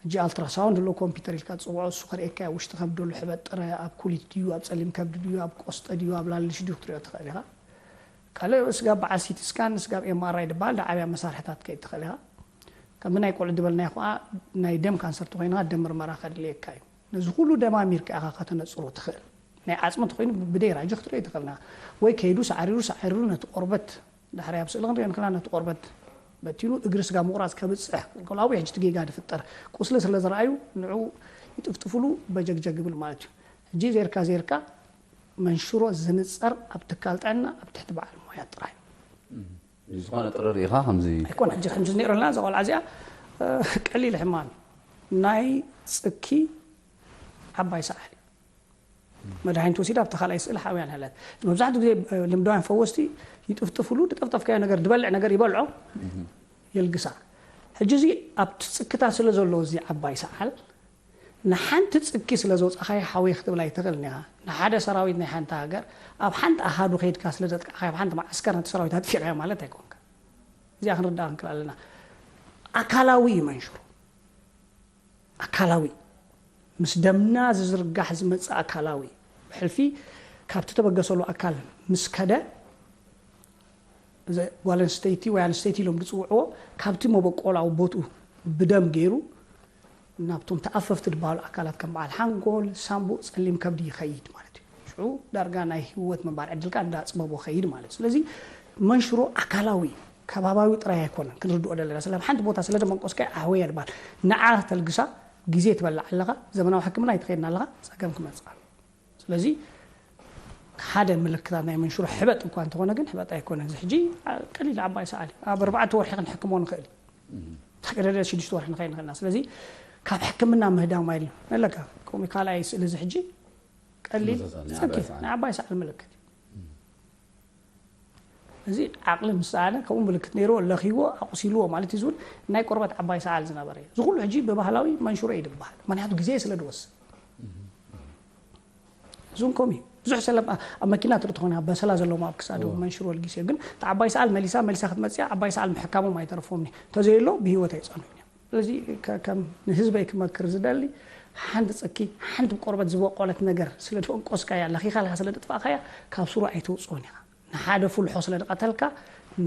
ሕጂ ኣልትራሳውንድ ኣሎ፣ ኮምፒውተር ኢልካ ትጽውዖ፣ እሱ ከርእየካ እዩ። ውሽጢ ከብዲ ኣሎ፣ ሕበጥ ጥረ፣ ኣብ ኩሊት ድዩ፣ ኣብ ጸሊም ከብዲ ድዩ፣ ኣብ ቆስጠ ድዩ፣ ኣብ ላልሽ ድዩ ክትሪኦ ትኽእል ኢኻ። ካልእ ስጋብ በዓል ሲቲ ስካን፣ ስጋብ ኤም ኣር ኣይ ዝበሃል፣ ዝዓብያ መሳርሕታት ከይድ ትኽእል ኢኻ። ከምዚ ናይ ቆልዑ ዝበልናዮ ከኣ፣ ናይ ደም ካንሰር ተኾይንካ፣ ደም ምርመራ ከድልየካ እዩ። ነዚ ኩሉ ደማሚርካ ኢኻ ከተነጽሮ ትኽእል። ናይ ዓጽሚ እንተኾይኑ፣ ብደይ ራጂ ክትርእዮ ትኽእል ኢኻ። ወይ ከይዱ፣ ሳዕሪሩ፣ ሳዕሪሩ፣ ነቲ ቆርበት፣ ድሕሪ ኣብ ስእሊ ክንሪኦ ንኽእልና፣ ነቲ ቆርበት በቲኑ፣ እግሪ ስጋ ምቑራጽ ከብጽሕ፣ ከሎ ኣብኡ ሕጂ እቲ ጌጋ ዝፍጠር። ቁስሊ ስለ ዝረኣዩ፣ ንዑ ይጥፍጥፍሉ፣ በጀግጀግ ይብል ማለት እዩ። ሕጂ ዜርካ፣ ዜርካ፣ መንሽሮ ዝንጸር ኣብ ትካል ጥዕና፣ ኣብ ትሕቲ በዓል ሞያ ጥራይ። እም። ዝኾነ ጥርር ኢኻ ከምዚ ኣይኮነ፣ ሕጂ ከምዚ ነይሩ ኣለና፣ እዛ ቆልዓ እዚኣ፣ እ፣ ቀሊል ሕማም እዩ። ናይ ጽኪ ዓባይ ሰዓል እዩ። መድሃኒት ወሲዳ ኣብቲ ካልኣይ ስእሊ ሓውያ ንሃለት። መብዛሕትኡ ግዜ፣ እ፣ ልምዳውያን ፈወስቲ ይጥፍጥፍሉ፣ ዝጠፍጠፍካዮ ነገር፣ ዝበልዕ ነገር ይበልዖ፣ እም። የልግሳ። ሕጂ እዚ ኣብቲ ጽክታ ስለ ዘሎ እዚ ዓባይ ሰዓል፣ ንሓንቲ ጽኪ ስለ ዘውጻኻዮ ሓወይ ክትብል ኣይትኽእልን ኢኻ። ንሓደ ሰራዊት ናይ ሓንቲ ሃገር ኣብ ሓንቲ ኣሃዱ ከይድካ ስለ ዘጥቃዕካዮ፣ ኣብ ሓንቲ መዓስከር ነቲ ሰራዊት ኣጥፊእካዮ ማለት ኣይኮንካ። እዚኣ ክንርዳእ ክንክእል ኣለና። ኣካላዊ እዩ መንሽሮ። ኣካላዊ። ምስ ደምና ዝዝርጋሕ ዝመጽእ ኣካላዊ። ብሕልፊ ካብቲ ተበገሰሉ ኣካል ምስ ከደ፣ እዚ ጓል ኣንስተይቲ ወይ ኣንስተይቲ ኢሎም ዝጽውዕዎ፣ ካብቲ መበቆላዊ ቦትኡ ብደም ገይሩ ናብቶም ተኣፈፍቲ ዝበሃሉ ኣካላት ከም በዓል ሓንጎል፣ ሳምቡእ፣ ጸሊም ከብዲ ይኸይድ ማለት እዩ። ሽዑ ዳርጋ ናይ ህይወት ምንባር ዕድልካ እንዳጽበቦ ኸይድ ማለት እዩ። ስለዚ መንሽሮ ኣካላዊ ከባባዊ ጥራይ ኣይኮነን ክንርድኦ ዘለና። ስለ ሓንቲ ቦታ ስለ ደመንቆስካ ኣህወያ ይባል። ንዓ ተልግሳ ግዜ ትበልዕ ኣለኻ፣ ዘመናዊ ሕክምና ይትኸድና ኣለኻ፣ ጸገም ክመጽእ ኣሎ። ስለዚ ሓደ ምልክታት ናይ መንሽሮ ሕበጥ እኳ እንተኾነ ግን ሕበጥ ኣይኮነን። እዚ ሕጂ ቀሊል ዓባይ ሰዓል እዩ። ኣብ ኣርባዕተ ወርሒ ክንሕክሞ ንኽእል እዩ። ተገደደ ሽዱሽተ ወርሒ ንኸይድ ንኽእልና። ስለዚ ካብ ሕክምና ምህዳም ኣይድልን ኣለካ። ከምኡ ካልኣይ ስእሊ እዚ ሕጂ ቀሊል ተመሳሳሊ ጽኪ ዓባይ ሰዓል። ናይ ዓባይ ሰዓል ምልክት እዩ። እዚ ዓቕሊ ምስ ሰኣነ ከምኡ ምልክት ነይርዎ ለኺዎ ኣቑሲልዎ ማለት እዩ ዝብል ናይ ቆርበት ዓባይ ሰዓል ዝነበረ እዩ። እዚ ኩሉ ሕጂ ብባህላዊ መንሽሮ እዩ ዝበሃል። ምክንያቱ ግዜ ስለ ዝወስድ። እዚውን ከምኡ እዩ። ብዙሕ ሰለ ኣብ መኪና ትርኢ ተኾይና በሰላ ዘለዎም ኣብ ክሳዶም መንሽሮ ልጊስ እዩ። ግን እቲ ዓባይ ሰዓል መሊሳ መሊሳ ክትመፅያ ዓባይ ሰዓል ምሕካሞም ኣይተርፎም እዩ። እንተዘየሎ ብህይወት ኣይፀንሑን እዮም። ስለዚ ከ- ከም ንህዝበይ ክመክር ዝደሊ ሓንቲ ጽኪ ሓንቲ ቆርበት ዝበቆለት ነገር ስለ ደንቆስካያ ለኺኻልካ ስለ ደጥፋእካያ ካብ ስሩ ኣይተውፅኦን ኢኻ። ንሓደ ፍልሖ ስለ ዝቐተልካ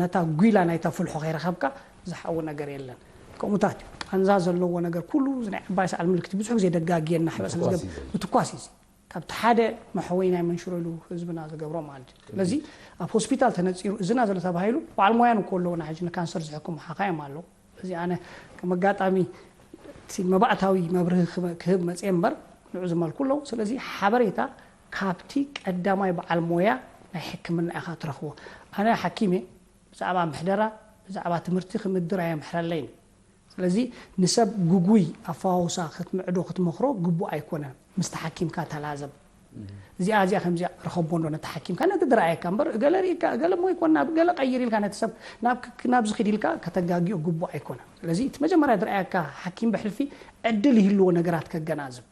ነታ ጒላ ናይታ ፍልሖ ከይረኸብካ ዝሓዊ ነገር የለን። ከምኡታት እዩ። ቃንዛ ዘለዎ ነገር ኩሉ እዚ ናይ ዓባይ ሰዓል ምልክት ብዙሕ ግዜ ደጋግየና ሕበ ስለ ዝገብር ምትኳስ እዩ። ካብቲ ሓደ መሕወይ ናይ መንሽሮ ኢሉ ህዝብና ዝገብሮ ማለት እዩ። ስለዚ ኣብ ሆስፒታል ተነፂሩ እዝና ዘሎ ተባሂሉ በዓል ሞያን እኮ ኣለውና ሕጂ ንካንሰር ዝሕክሙ ሓኻዮም ኣለዉ። እዚ ኣነ ከም ኣጋጣሚ እቲ መባእታዊ መብርሂ ክበ- ክህብ መፅየ እምበር ንዑ ዝመልኩ ኣለዉ። ስለዚ ሓበሬታ ካብቲ ቀዳማይ በዓል ሞያ ናይ ሕክምና ኢኻ ትረኽቦ። ኣነ ሓኪም እየ። ብዛዕባ ምሕደራ ብዛዕባ ትምህርቲ ክምድር ኣየምሕረለይን። ስለዚ ንሰብ ግጉይ ኣፈዋውሳ ክትምዕዶ ክትመኽሮ ግቡእ ኣይኮነን። ምስቲ ሓኪምካ ተላዘብ። እዚኣ እዚኣ ከምዚኣ ረኸቦ እንዶ ነቲ ሓኪምካ ነቲ ዝረኣየካ እምበር እገለ ርኢካ እገለ እሞ ኣይኮን ናብ ገለ ቀይር ኢልካ ነቲ ሰብ ናብ ክ- ናብዚ ኪድ ኢልካ ከተጋጊኦ ግቡእ ኣይኮነን። ስለዚ እቲ መጀመርያ ዝረኣየካ ሓኪም ብሕልፊ ዕድል ይህልዎ ነገራት ከገናዝብ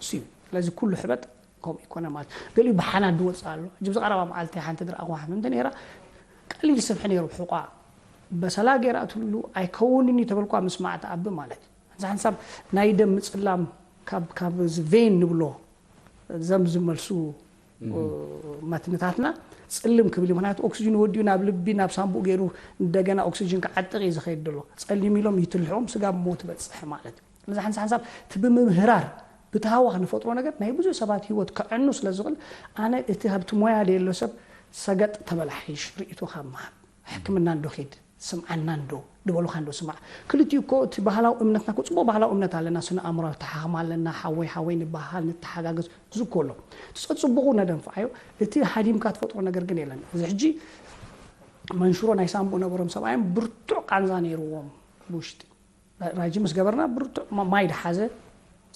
እሱ እዩ። ስለዚ ኩሉ ሕበጥ ከምኡ ይኮነ ማለት ገሊኡ ብሓና ድወፅእ ኣሎ። ሕጂ ብዚ ቀረባ መዓልቲ ሓንቲ ዝረኣኹዋ ሕምምቲ ነይራ ቀሊል ስብሒ ነይሩ ብሕቋ በሰላ ገይራ እትብሉ ኣይከውንን እዩ ተበልኳ ምስማዕ ተኣቢ ማለት እዩ። እዚ ሓንሳብ ናይ ደም ምፅላም ካብ ካብ ቬን ንብሎ ዘም ዝመልሱ መትንታትና ፅልም ክብል እዩ። ምክንያቱ ኦክሲጅን ወዲኡ ናብ ልቢ ናብ ሳንቡእ ገይሩ እንደገና ኦክሲጅን ክዓጥቕ እዩ ዝኸይድ ዘሎ። ፀሊም ኢሎም ይትልሕዎም ስጋ ብሞት በፅሕ ማለት እዩ። እዚ ሓንሳ ሓንሳብ እቲ ብምምህራር ብተሃዋኽ ንፈጥሮ ነገር ናይ ብዙሕ ሰባት ህይወት ከዕኑ ስለ ዝኽእል ኣነ እቲ ኣብቲ ሞያ ደየሎ ሰብ ሰገጥ ተበላሓይሽ ርእይቶ ካብ ምሃብ ሕክምና እንዶ ኺድ ስምዓና እንዶ ድበሉኻ እንዶ ስማዕ። ክልቲኡ እኮ እቲ ባህላዊ እምነትና እኮ ፅቡቕ ባህላዊ እምነት ኣለና፣ ስነ ኣእምሮ ተሓኽም ኣለና፣ ሓወይ ሓወይ ንበሃል ንተሓጋገዝ እዚ እኮ ኣሎ። እቲ ፀፅቡቑ ነደንፍዓዮ እቲ ሃዲምካ ትፈጥሮ ነገር ግን የለን። እዚ ሕጂ መንሽሮ ናይ ሳምቡ ነበሮም ሰብኣዮም ብርቱዕ ቃንዛ ነይርዎም ብውሽጢ ራጂ ምስ ገበርና ብርቱዕ ማ- ማይ ድሓዘ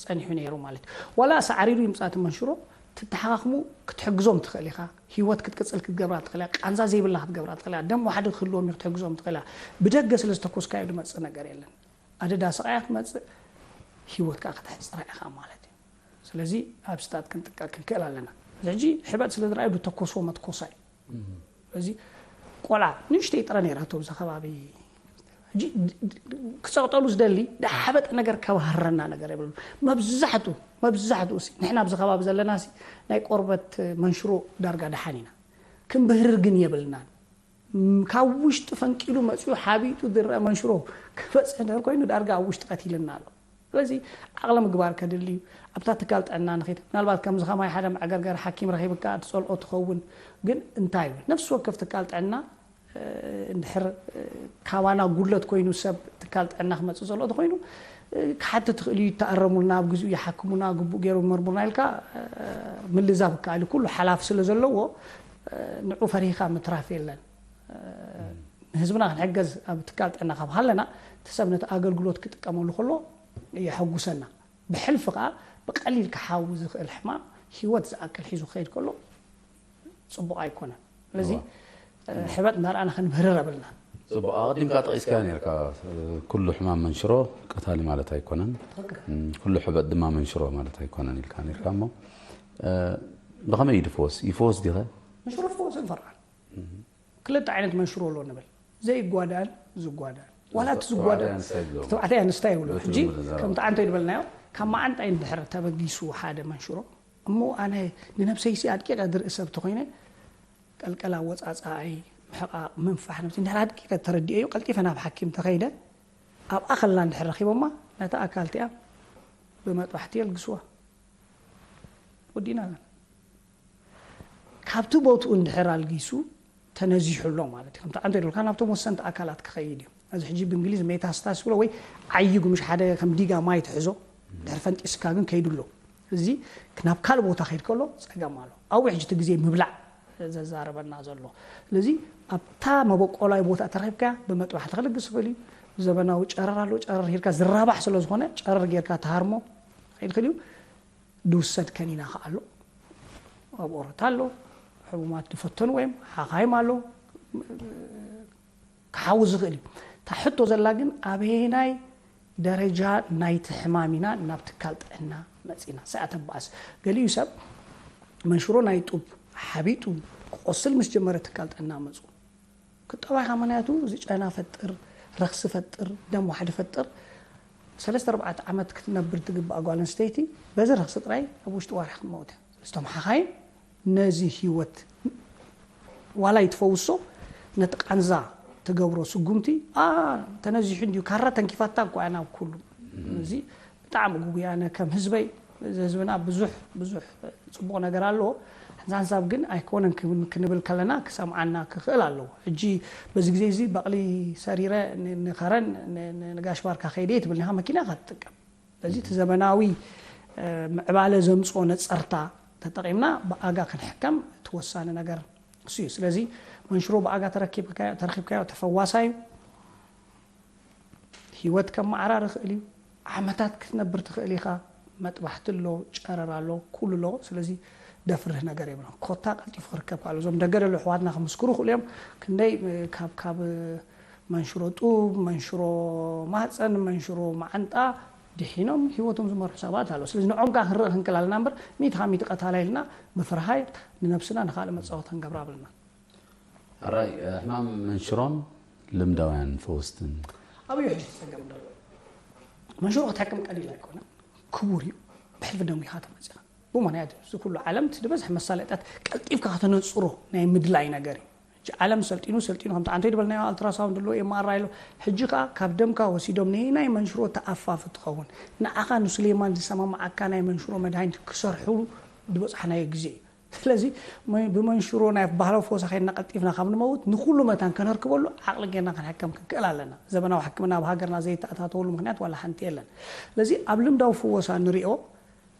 ጸኒሑ ነይሩ ማለት እዩ። ዋላ ኣሰዓሪሩ ይምጻእ እቲ መንሽሮ ትተሓኻኽሙ ክትሕግዞም ትኽእል ኢኻ። ህይወት ክትቅጽል ክትገብራ ትኽእል ኢኻ። ቃንዛ ዘይብላ ክትገብራ ትኽእል ኢኻ። ደም ዋሕዲ ክህልዎም እዩ ክትሕግዞም ትኽእል ኢኻ። ብደገ ስለ ዝተኮስካዮ ዝመጽእ ነገር የለን። ኣደዳ ስቓያ ክትመጽእ ህይወትካ ከተሕጽራ ኢኻ ማለት እዩ። ስለዚ ኣብ ስታት ክንጥቀ ክንክእል ኣለና። እዚ ሕጂ ሕበጥ ስለ ዝረኣዩ ዝተኮስዎ መትኮሳ እዩ። እዚ ቆልዓ ንእሽተይ ጥረ ነይራቶ ብዚ ከባቢ ሕጂ ክፀቕጠሉ ዝደሊ ድሓበጠ ነገር ከባህረና ነገር የብሉ። መብዛሕቱ መብዛሕትኡ ሲ ንሕና ኣብዚ ከባቢ ዘለና ሲ ናይ ቆርበት መንሽሮ ዳርጋ ደሓን ኢና። ክንብህርር ግን የብልናን። ካብ ውሽጢ ፈንቂሉ መፅኡ ሓቢጡ ዝረአ መንሽሮ ክበፅሕ እንድሕር ኮይኑ ዳርጋ ኣብ ውሽጢ ቀቲልና ኣሎ። ስለዚ ዓቕሊ ምግባር ከድሊ እዩ። ኣብታ ትካል ጥዕና ንኺድ ምናልባት ከምዚ ከማይ ሓደ መዕገርገር ሓኪም ረኺብካ ትፀልኦ ትኸውን። ግን እንታይ እዩ ነፍሲ ወከፍ ትካል ጥዕና እንድሕር ካባና ጉድለት ኮይኑ ሰብ ትካል ጥዕና ክመፅእ ዘሎ ተኮይኑ ክሓትት ትኽእል እዩ። ይተኣረሙልና ኣብ ግዜኡ ይሓክሙና ግቡእ ገይሮም ይመርሙርና ኢልካ ምልዛብ ይከኣል እዩ። ኩሉ ሓላፊ ስለ ዘለዎ ንዑ ፈሪህካ ምትራፍ የለን። ንህዝብና ክንሕገዝ ኣብ ትካል ጥዕና ካብ ሃለና እቲ ሰብ ነቲ ኣገልግሎት ክጥቀመሉ ከሎ የሐጉሰና። ብሕልፊ ከዓ ብቀሊል ክሓዊ ዝኽእል ሕማም ህይወት ዝኣክል ሒዙ ክኸይድ ከሎ ፅቡቕ ኣይኮነን። ስለዚ ሕበጥ እንዳርኣና ክንምህርር ኣብልና። ፅቡቕ ኣቐዲምካ ጠቒስካዮ ነርካ። ኩሉ ሕማም መንሽሮ ቀታሊ ማለት ኣይኮነን፣ ኩሉ ሕበጥ ድማ መንሽሮ ማለት ኣይኮነን ኢልካ ነርካ። እሞ ብኸመይ እዩ ዝፍወስ? ይፍወስ ዲኸ? መንሽሮ ፍወስ እንፈርዓል ክልተ ዓይነት መንሽሮ ኣሎ ንብል፣ ዘይጓዳእን ዝጓዳእን። ዋላ እቲ ዝጓዳእ ተባዕታይ ኣንስታይ ይብሉ። ሕጂ ከምቲ ዓንቶ ይድበልናዮ ካብ መዓንጣይ እንድሕር ተበጊሱ ሓደ መንሽሮ እሞ ኣነ ንነብሰይሲ ኣድቂቀ ዝርኢ ሰብ ተኮይነ ቀልቀል ኣወፃፅኣይ ምሕቃቅ ምንፋሕ ነብሲ እንድሕር ኣድቂቀ ተረዲኤዮ ቀልጢፈ ናብ ሓኪም ተኸይደ ኣብኣ ከላ እንድሕር ረኪቦማ ነታ ኣካል እቲኣ ብመጥባሕቲ የልግስዋ። ወዲእና ኣለና። ካብቲ ቦትኡ እንድሕር ኣልጊሱ ተነዚሑ ኣሎ ማለት እዩ። ከምቲ ዓንቶ ይደልካ ናብቶም ወሰንቲ ኣካላት ክኸይድ እዩ። እዚ ሕጂ ብእንግሊዝ ሜታስታስ ብሎ ወይ ዓይጉ፣ ምሽ ሓደ ከም ዲጋ ማይ ትሕዞ ድሕር ፈንጢስካ ግን ከይዱ ኣሎ። እዚ ናብ ካልእ ቦታ ከይድ ከሎ ጸገም ኣሎ። ኣብኡ ሕጂ እቲ ግዜ ምብላዕ ዘዛረበና ዘሎ። ስለዚ ኣብታ መበቆላዊ ቦታ ተረኺብካ ብመጥባሕቲ ክልግስ ይኽእል እዩ። ዘበናዊ ጨረር ኣሎ። ጨረር ሂርካ ዝራባሕ ስለ ዝኾነ ጨረር ጌርካ ትሃርሞ ይኽእል እዩ። ድውሰድ ከኒና ከኣ ኣሎ። ኣብ ኦሮታ ኣሎ። ሕሙማት ዝፈተኑ ወይም ሓኻይም ኣሎ። ክሓዊ ዝኽእል እዩ። እታ ሕቶ ዘላ ግን ኣበየናይ ደረጃ ናይቲ ሕማም ኢና ናብ ትካል ጥዕና መጺና? ሰኣተ ባእስ ገሊኡ ሰብ መንሽሮ ናይ ጡብ ሓቢጡ ክቆስል ምስ ጀመረ ትካል ጥዕና መጹ። ክጠባኻ ምክንያቱ እዚ ጨና ፈጥር፣ ረኽሲ ፈጥር፣ ደም ዋሕዲ ፈጥር። ሰለስተ ኣርባዕተ ዓመት ክትነብር ትግባእ ጓል ኣንስተይቲ በዚ ረኽሲ ጥራይ ኣብ ውሽጢ ዋርሒ ክትመውት እያ። ስለዚ እቶም ሓኻይም ነዚ ህይወት ዋላ ይትፈውሶ ነቲ ቃንዛ ትገብሮ ስጉምቲ ኣ ተነዚሑ እንዲዩ ካራ ተንኪፋታ እኮ እያ ናብ ኩሉ። እዚ ብጣዕሚ ጉጉይ ኣነ ከም ህዝበይ እዚ ህዝብና ብዙሕ ብዙሕ ጽቡቕ ነገር ኣለዎ። ሓንሳብ ግን ኣይኮነን ክብል- ክንብል ከለና ክሰምዓና ክኽእል ኣለዎ። ሕጂ በዚ ግዜ እዚ በቕሊ ሰሪረ ን- ንኸረን ን- ን- ንጋሽ ባርካ ከይደ ትብል ኒኻ መኪና ኢኻ ትጥቀም። ስለዚ እቲ ዘበናዊ እ፣ ምዕባለ ዘምፅኦ ነፀርታ ተጠቒምና ብኣጋ ክንሕከም እቲ ወሳኒ ነገር እሱ እዩ። ስለዚ መንሽሮ ብኣጋ ተረኪብካዮ- ተረኪብካዮ ተፈዋሳይ እዩ። ህይወት ከመዓራር ይኽእል እዩ። ዓመታት ክትነብር ትኽእል ኢኻ። መጥባሕቲ ኣሎ፣ ጨረር ኣሎ፣ ኩሉ ኣሎ። ስለዚ ደፍርህ ነገር የብሎን። ኮታ ቀልጢፉ ክርከብ ከኣሎ እዞም ደገ ደሎ ኣሕዋትና ክምስክሩ ይኽእሉ እዮም። ክንደይ እ፣ ካብ ካብ እ፣ መንሽሮ ጡብ፣ መንሽሮ ማህፀን፣ መንሽሮ መዓንጣ ድሒኖም ህይወቶም ዝመርሑ ሰባት ኣለዉ። ስለዚ ንዖም ከዓ ክንርኢ ክንክል ኣለና እምበር ሚእቲ ካብ ሚእቲ ቀታላይ ኢልና ምፍርሃይ ንነብስና ንኻልእ መፃወቲ ክንገብራ ኣብልና። ሕራይ ሕማም መንሽሮን ልምዳውያን ፈወስትን ኣብዩ ሕጂ ተፀገም ደሎ መንሽሮ ክትሕክም ቀሊል ኣይኮነ ክቡር እዩ። ብሕልፊ ደሙ ኢኻ ተመፂኻ ብምክንያት እዚ ኩሉ ዓለም እቲ ዝበዝሕ መሳለጥያት ቀልጢፍካ ከተነፅሮ ናይ ምድላይ ነገር እዩ። ዓለም ሰልጢኑ ሰልጢኑ ከምቲ ዓንተይ ዝበልናዮ ኣልትራሳውንድ ኣሎ ኤምኣርኣይ ኣሎ። ሕጂ ከዓ ካብ ደምካ ወሲዶም ነየናይ መንሽሮ ተኣፋፊ ትኸውን ንዓኻ ንሱሌማን ዝሰማማዓካ ናይ መንሽሮ መድሃኒት ክሰርሕሉ ዝበፅሓናዮ ግዜ እዩ። ስለዚ ብመንሽሮ ናይ ባህላዊ ፈወሳ ከይድና ቀልጢፍና ካብ ንመውት ንኩሉ መታን ከነርክበሉ ዓቕሊ ጌርና ክንሕከም ክንክእል ኣለና። ዘበናዊ ሕክምና ኣብ ሃገርና ዘይተኣታተወሉ ምክንያት ዋላ ሓንቲ የለን። ስለዚ ኣብ ልምዳዊ ፈወሳ ንሪኦ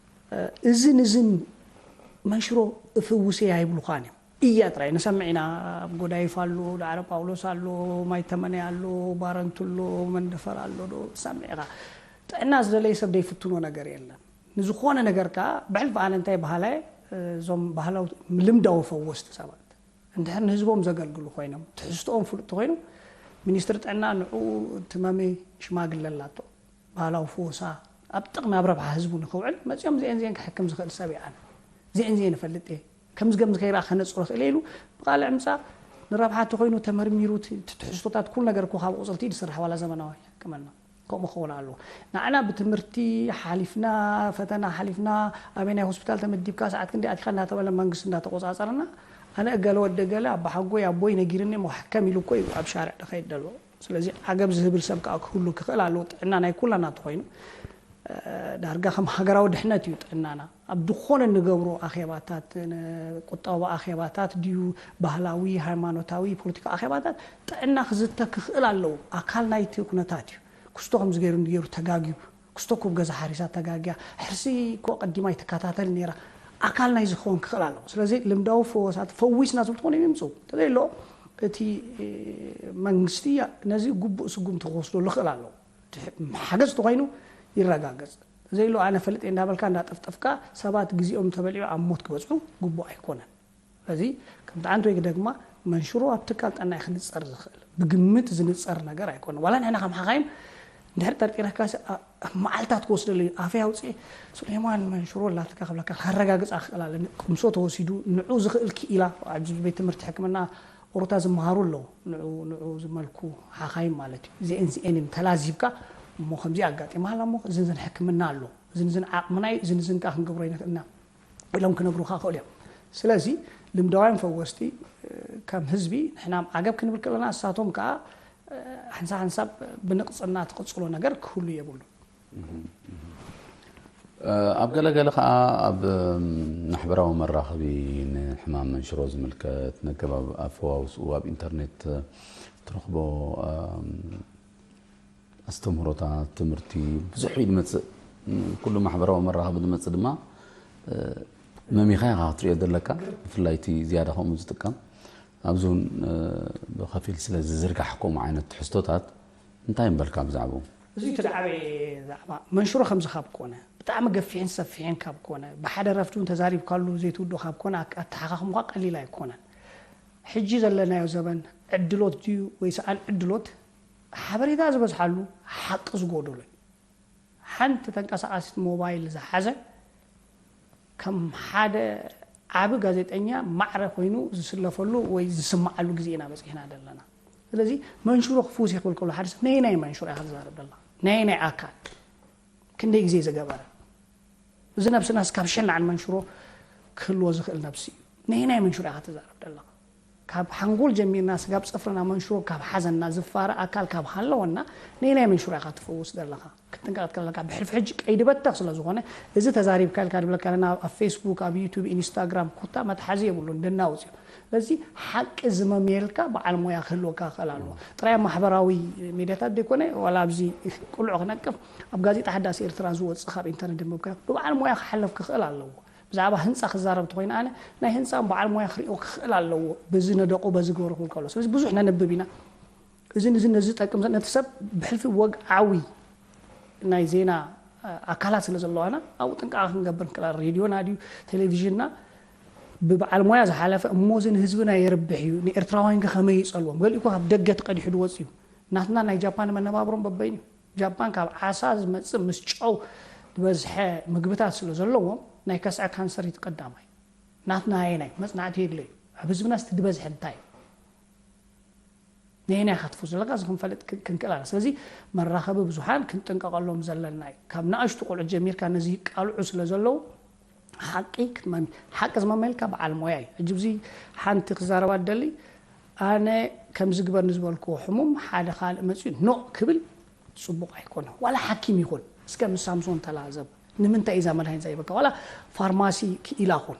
እዝን እዝን መንሽሮ እፍውስ እያ ይብሉኻን እዮም። እያ ጥራይ ንሰምዕ ኢና። ኣብ ጎዳይፍ ኣሎ፣ ዳዕሮ ጳውሎስ ኣሎ፣ ማይ ተመነይ ኣሎ፣ ባረንቱ ኣሎ፣ መንደፈር ኣሎ ዶ ትሰምዕ ኢኻ። ጥዕና ዝደለየ ሰብ ዘይፍትኖ ነገር የለን። ንዝኾነ ነገር ከዓ ብሕልፊ ኣነ እንታይ ባህላየ እዞም ባህላዊ ልምዳዊ ፈወስቲ ሰባት እንድሕር ንህዝቦም ዘገልግሉ ኮይኖም ትሕዝቶኦም ፍሉጥ ተኮይኑ ሚኒስትሪ ጥዕና ንዑ ትመሚ ሽማግለ ኣላቶ ባህላዊ ፈወሳ ኣብ ጥቕሚ ኣብ ረብሓ ህዝቡ ንክውዕል መፂኦም ዚአን ዚአን ክሕክም ዝኽእል ሰብ እየ ኣነ። ዚአን ዚአን እፈልጥ እየ። ከምዚ ከምዚ ከይረኣ ከነፅሮ ክእል ኢሉ ብቃልዕ ምፃእ ንረብሓ ተኮይኑ ተመርሚሩ እቲ ትሕዝቶታት ኩሉ ነገር እኮ ካብ ቁፅርቲ ዝስራሕ ዋላ ዘመናዊ ሕክምና ከምኡ ክኸውን ኣለዎ። ንዓና ብትምህርቲ ሓሊፍና ፈተና ሓሊፍና ኣበይ ናይ ሆስፒታል ተመዲብካ ሰዓት ክንደይ ኣቲካ እንዳተበለ መንግስቲ እንዳተቆፃፀረና ኣነ እገለ ወዲ እገለ ኣባሓጎይ ኣቦይ ነጊርኒ እሞ ሕከም ኢሉ እኮ እዩ ኣብ ሻርዕ ድኸይድ ደሎ። ስለዚ ዓገብ ዝህብል ሰብ ከዓ ክህሉ ክኽእል ኣለዎ። ጥዕና ናይ ኩላና ተኮይኑ ዳርጋ ከም ሃገራዊ ድሕነት እዩ ጥዕናና። ኣብ ዝኾነ ንገብሮ ኣኼባታት ቁጠባ ኣኼባታት ድዩ ባህላዊ ሃይማኖታዊ ፖለቲካ ኣኼባታት ጥዕና ክዝተ ክኽእል ኣለዎ። ኣካል ናይቲ ኩነታት እዩ። ክስቶ ከምዚ ገይሩ ገይሩ ተጋግዩ ክስቶ ኩብ ገዛ ሓሪሳ ተጋግያ ሕርሲ እኮ ቀዲማ ይትከታተል ነይራ። ኣካል ናይ ዝኸውን ክኽእል ኣለዎ። ስለዚ ልምዳዊ ፈወሳት ፈዊስና ዝብል ትኾነ ይምፁ ተዘይሎ እቲ መንግስቲ ነዚ ግቡእ ስጉምቲ ክወስዶ ልኽእል ኣለዎ። ሓገዝ ተኮይኑ ይረጋገፅ ዘይሎ ኣነ ፈልጥ እንዳበልካ እንዳጠፍጠፍካ ሰባት ግዜኦም ተበሊዑ ኣብ ሞት ክበፅሑ ግቡእ ኣይኮነን። ስለዚ ከምቲ ዓንቶ ይግደግማ መንሽሮ ኣብ ትካል ጥዕና እዩ ክንፀር ዝኽእል ብግምት ዝንፀር ነገር ኣይኮነ ዋላ ንሕና ከም ሓኻይም እንድሕር ጠርጢረካ መዓልታት ክወስደሉ እዩ ኣፈይ ኣውፅኤ ሱሌማን መንሽሮ ላትካ ክብለካ ከረጋግፃ ክኽእል ኣለኒ ቅምሶ ተወሲዱ ንዑ ዝኽእል ክኢላ ኣብ ቤት ትምህርቲ ሕክምና ኦሮታ ዝመሃሩ ኣለዉ ንዑ ንዑ ዝመልኩ ሓኻይም ማለት እዩ እዚአን እዚአን እዮም ተላዚብካ እሞ ከምዚ ኣጋጢማ ኣላ እሞ እዝን ዝን ሕክምና ኣሎ እዝን ዝን ዓቕምና እዩ እዝን ዝን ከዓ ክንገብሮ ይንኽእልና ኢሎም ክነግሩካ ክእሉ እዮም ስለዚ ልምዳውያን ፈወስቲ ከም ህዝቢ ንሕና ዓገብ ክንብል ከለና እሳቶም ከዓ ሓንሳብ ሓንሳብ ብንቕፅና ትቕፅሎ ነገር ክህሉ የብሉ ኣብ ገለገለ ከዓ ኣብ ማሕበራዊ መራኸቢ ንሕማም መንሽሮ ዝምልከት፣ ነገባብ ኣፈዋውስኡ ኣብ ኢንተርኔት ትረኽቦ ኣስተምህሮታት፣ ትምህርቲ ብዙሕ እዩ ዝመፅእ። ኩሉ ማሕበራዊ መራኸቢ ዝመፅእ ድማ መሚኻ ኢኻ ክትሪኦ ዘለካ። ብፍላይ እቲ ዝያዳ ከምኡ ዝጥቀም ኣብዚ እውን ብኸፊል ስለ ዝዝርጋሕ ከምኡ ዓይነት ትሕዝቶታት እንታይ ምበልካ ብዛዕባኡ? እዚ እቲ ዝዓበየ ዛዕባ መንሽሮ ከምዚ ካብ ኮነ፣ ብጣዕሚ ገፊሕን ሰፊሕን ካብ ኮነ፣ ብሓደ ረፍቲ እውን ተዛሪብካሉ ዘይትውድኦ ካብ ኮነ፣ ኣክ- ኣተሓኻኽምኳ ቀሊል ኣይኮነን። ሕጂ ዘለናዮ ዘበን ዕድሎት ድዩ ወይስ ኣን ዕድሎት? ሓበሬታ ዝበዝሓሉ፣ ሓቂ ዝጎደሎ እዩ። ሓንቲ ተንቀሳቓሲት ሞባይል ዝሓዘ ከም ሓደ ዓቢ ጋዜጠኛ ማዕረ ኮይኑ ዝስለፈሉ ወይ ዝስምዓሉ ግዜ ኢና በጺሕና ዘለና። ስለዚ መንሽሮ ክፍውስ እየ ክብል ከሎ ሓደ ሰብ ነየናይ መንሽሮ ኢኻ ትዛረብ ዘለኻ? ነየናይ ኣካል? ክንደይ ግዜ ዝገበረ? እዚ ነብስናስ ካብ ሽናዕ ንመንሽሮ ክህልዎ ዝኽእል ነብሲ እዩ። ነየናይ መንሽሮ ኢኻ ትዛረብ ዘለኻ? ካብ ሓንጎል ጀሚርና ስጋብ ጽፍርና መንሽሮ ካብ ሓዘና ዝፋረ ኣካል ካብ ሃለወና ነየናይ መንሽሮ ኢኻ ትፍውስ ዘለኻ? ክትጥንቀቕ ከለካ ብሕልፊ ሕጂ ቀይዲ በተኽ ስለ ዝኾነ እዚ ተዛሪብካ ኢልካ ንብለካ ኣለና ኣብ ፌስቡክ ኣብ ዩቱብ ኢንስታግራም ኩታ መትሓዚ የብሉን ደናውፅ እዩ። ስለዚ ሓቂ ዝመምየልካ በዓል ሞያ ክህልወካ ክኽእል ኣለዎ። ጥራይ ኣብ ማሕበራዊ ሚድያታት ዘይኮነ ዋላ ኣብዚ ቁልዑ ክነቅፍ ኣብ ጋዜጣ ሓዳስ ኤርትራ ዝወፅእ ካብ ኢንተርኔት ደንበብካ ብበዓል ሞያ ክሓለፍ ክኽእል ኣለዎ። ብዛዕባ ህንፃ ክዛረብ እንተኮይነ ኣነ ናይ ህንፃ በዓል ሞያ ክሪኦ ክኽእል ኣለዎ። በዚ ነደቆ በዚ ግበሩ ክብል ከሎ ስለዚ ብዙሕ ነንብብ ኢና። እዝን እዝን ነዚ ዝጠቅም ነቲ ሰብ ብሕልፊ ወግዓዊ ናይ ዜና ኣካላት ስለ ዘለዋና ኣብኡ ጥንቃቐ ክንገብር ንክእል ሬድዮና ድዩ ቴሌቪዥንና ብበዓል ሞያ ዝሓለፈ እሞ እዚ ንህዝብና የርብሕ እዩ ንኤርትራውያን ከ ከመይ ይፀልዎም ገሊኡ እኮ ካብ ደገ ተቀዲሑ ድወፅ እዩ ናትና ናይ ጃፓን መነባብሮም በበይን እዩ ጃፓን ካብ ዓሳ ዝመፅእ ምስ ጨው ዝበዝሐ ምግብታት ስለ ዘለዎም ናይ ከስዐ ካንሰር እዩ ቀዳማይ ናትና ኣየናይ መፅናዕቲ የድለዩ ኣብ ህዝብና ስቲ ዝበዝሐ እንታይ እዩ ነየናይ ኢኻ ትፍውስ ዘለካ እዚ ክንፈልጥ ክንክእል ኣለና ስለዚ መራኸቢ ብዙሓን ክንጥንቀቐሎም ዘለና እዩ ካብ ንኣሽቱ ቆልዑት ጀሚርካ ነዚ ይቃልዑ ስለ ዘለዉ ሓቂ ክትመሚ ሓቂ ዝመመልካ በዓል ሞያ እዩ ሕጂ እዚ ሓንቲ ክዛረባ ደሊ ኣነ ከምዚ ግበር ንዝበልክዎ ሕሙም ሓደ ካልእ መፅኡ ኖእ ክብል ፅቡቕ ኣይኮነ ዋላ ሓኪም ይኹን እስከ ምስ ሳምሶን ተላዘብ ንምንታይ እዛ መድሃኒት ዘይበካ ዋላ ፋርማሲ ክኢላ ኹን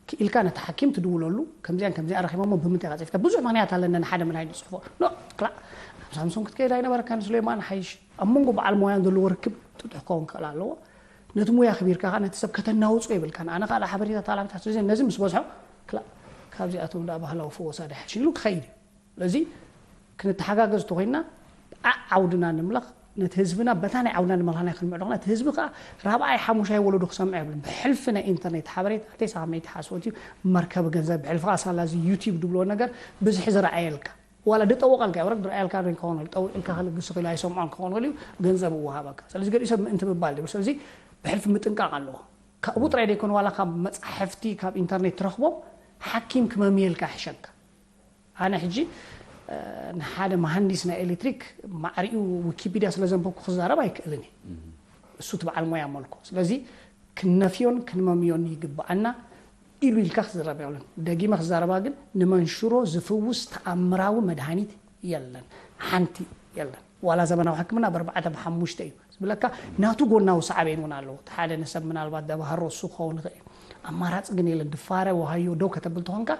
ክኢልካ ነቲ ሓኪም ትድውለሉ ከምዚኣን ከምዚኣን ረኺቦሞ ብምንታይ ኢኻ ፂሒፍካ ብዙሕ ምክንያት ኣለና ንሓደ መድሃኒት ንፅሕፎ ኖ ክላእ ናብ ሳምሶን ክትከይድ ኣይነበረካን ሱሌማን ሓይሽ ኣብ መንጎ በዓል ሞያን ዘለዎ ርክብ ጥጡሕ ክኸውን ክኽእል ኣለዎ ነቲ ሙያ ክቢርካ ከዓ ነቲ ሰብ ከተናውፆ የብልካን ኣነ ከዓ ሓበሬታ ታላብታት ስለ ነዚ ምስ በዝሖ ክላእ ካብዚኣቶም ዳ ባህላዊ ፈወሳ ዳይሓሽ ኢሉ ክኸይድ እዩ ስለዚ ክንተሓጋገዝ ተኮይንና ዓውድና ንምለኽ ነቲ ህዝብና በታ ናይ ዓውድና ንምልኻና ክንምዕዶ ነቲ ህዝቢ ከዓ ራብዓይ ሓሙሻይ ወለዶ ክሰምዕ የብሉን ብሕልፊ ናይ ኢንተርኔት ሓበሬታ ኣተይ ሳመይቲ ሓስወት እዩ መርከቢ ገንዘብ ብሕልፊ ከዓ ሳላ እዚ ዩቲብ ድብሎ ነገር ብዝሒ ዝረኣየልካ ዋላ ድጠወቀልካ ወረግ ዝረኣየልካ ዶ ክኾን ጠውዒልካ ክልግስ ክእል ኣይሰምዖን ክኾን ገሊዩ ገንዘብ እወሃበካ ስለዚ ገሊኡ ሰብ ምእንቲ ምባል ድብል ስለዚ ብሕልፊ ምጥንቃቕ ኣለዎ ካብኡ ጥራይ ደይኮነ ዋላ ካብ መፃሕፍቲ ካብ ኢንተርኔት ትረኽቦም ሓኪም ክመምየልካ ይሕሸካ ኣነ ሕጂ ንሓደ መሃንዲስ ናይ ኤሌክትሪክ ማዕሪኡ ዊኪፒድያ ስለ ዘንበብኩ ክዛረብ ኣይክእልን እየ እሱ እቲ በዓል ሞያ መልኮ ስለዚ ክንነፍዮን ክንመምዮን ይግብኣና ኢሉ ኢልካ ክዝረብ የብሉን ደጊመ ክዛረባ ግን ንመንሽሮ ዝፍውስ ተኣምራዊ መድሃኒት የለን ሓንቲ የለን ዋላ ዘመናዊ ሕክምና ብኣርባዕተ ብሓሙሽተ እዩ ዝብለካ ናቱ ጎናዊ ሳዕቤን እውን ኣለዎ እቲ ሓደ ንሰብ ምናልባት ደባህሮ እሱ ክኸውን ይኽእል እዩ ኣማራፂ ግን የለን ድፋረ ወሃዮ ደው ከተብል ተኾንካ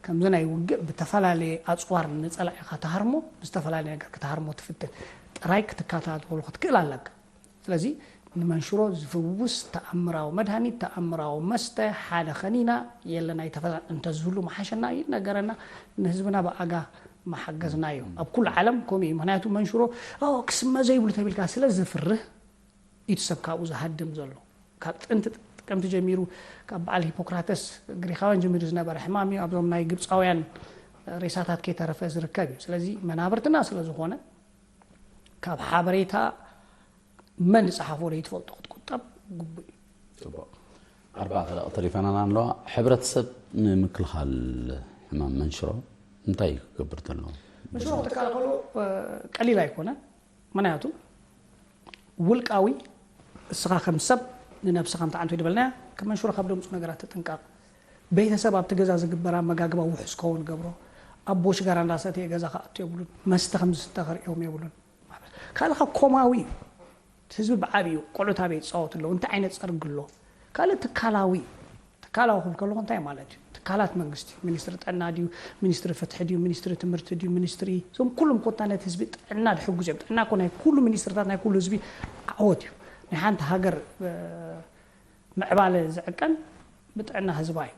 ከምዚ ናይ ውግእ ብተፈላለየ ኣፅዋር ንፀላዒኻ ትሃርሞ ብዝተፈላለየ ነገር ክትሃርሞ ትፍትን ጥራይ ክትከታተሎ ክትክእል ኣለካ ስለዚ ንመንሽሮ ዝፍውስ ተኣምራዊ መድሃኒት ተኣምራዊ መስተ ሓደ ኸኒና የለ ናይ ተፈላ እንተዝህሉ መሓሸና ይነገረና ንህዝብና ብኣጋ መሓገዝና እዩ ኣብ ኩሉ ዓለም ከምኡ እዩ ምክንያቱ መንሽሮ ክስመ ዘይብሉ ተቢልካ ስለ ዝፍርህ እዩ ሰብ ካብኡ ዝሃድም ዘሎ ካብ ጥንቲ ጥቅምቲ ጀሚሩ ካብ በዓል ሂፖክራተስ ግሪካውያን ጀሚሩ ዝነበረ ሕማም እዩ ኣብዞም ናይ ግብፃውያን ሬሳታት ከይተረፈ ዝርከብ እዩ ስለዚ መናብርትና ስለ ዝኾነ ካብ ሓበሬታ መን ዝፀሓፎ ዘይትፈልጦ ክትቁጠብ ግቡእ እዩ ፅቡቅ ኣርባዕተ ደቂ ተሪፈናና ኣለዋ ሕብረተሰብ ንምክልኻል ሕማም መንሽሮ እንታይ ክገብር ተለዎ መንሽሮ ክትከላኸሎ ቀሊል ኣይኮነን ምክንያቱ ውልቃዊ እስኻ ከም ሰብ ንነብስኻ እንተዓንቶ ይድበልናያ ከመንሽሮ ካብ ደምፁ ነገራት ትጥንቀቕ ቤተሰብ ኣብቲ ገዛ ዝግበር ኣመጋግባ ውሑስ ከውን ገብሮ ኣቦ ሽጋራ እንዳሰተየ ገዛ ክኣቱ የብሉን መስተ ከም ዝስተ ክርእዮም የብሉን ካልኻ ኮማዊ እዩ ህዝቢ ብዓብዩ ቆልዑት ኣበይ ይፃወቱ ኣለዉ፣ እንታይ ዓይነት ፀርጊ ኣሎ፣ ካልእ ትካላዊ። ትካላዊ ክብል ከለኹ እንታይ ማለት እዩ? ትካላት መንግስቲ፣ ሚኒስትሪ ጥዕና ድዩ፣ ሚኒስትሪ ፍትሒ ድዩ፣ ሚኒስትሪ ትምህርቲ ድዩ፣ ሚኒስትሪ፣ እዞም ኩሎም ኮታ ነቲ ህዝቢ ጥዕና ድሕግዙ እዮም። ጥዕና እኮ ናይ ኩሉ ሚኒስትርታት ናይ ኩሉ ህዝቢ ዓወት እዩ። ናይ ሓንቲ ሃገር ምዕባለ ዝዕቀን ብጥዕና ህዝባ እዩ።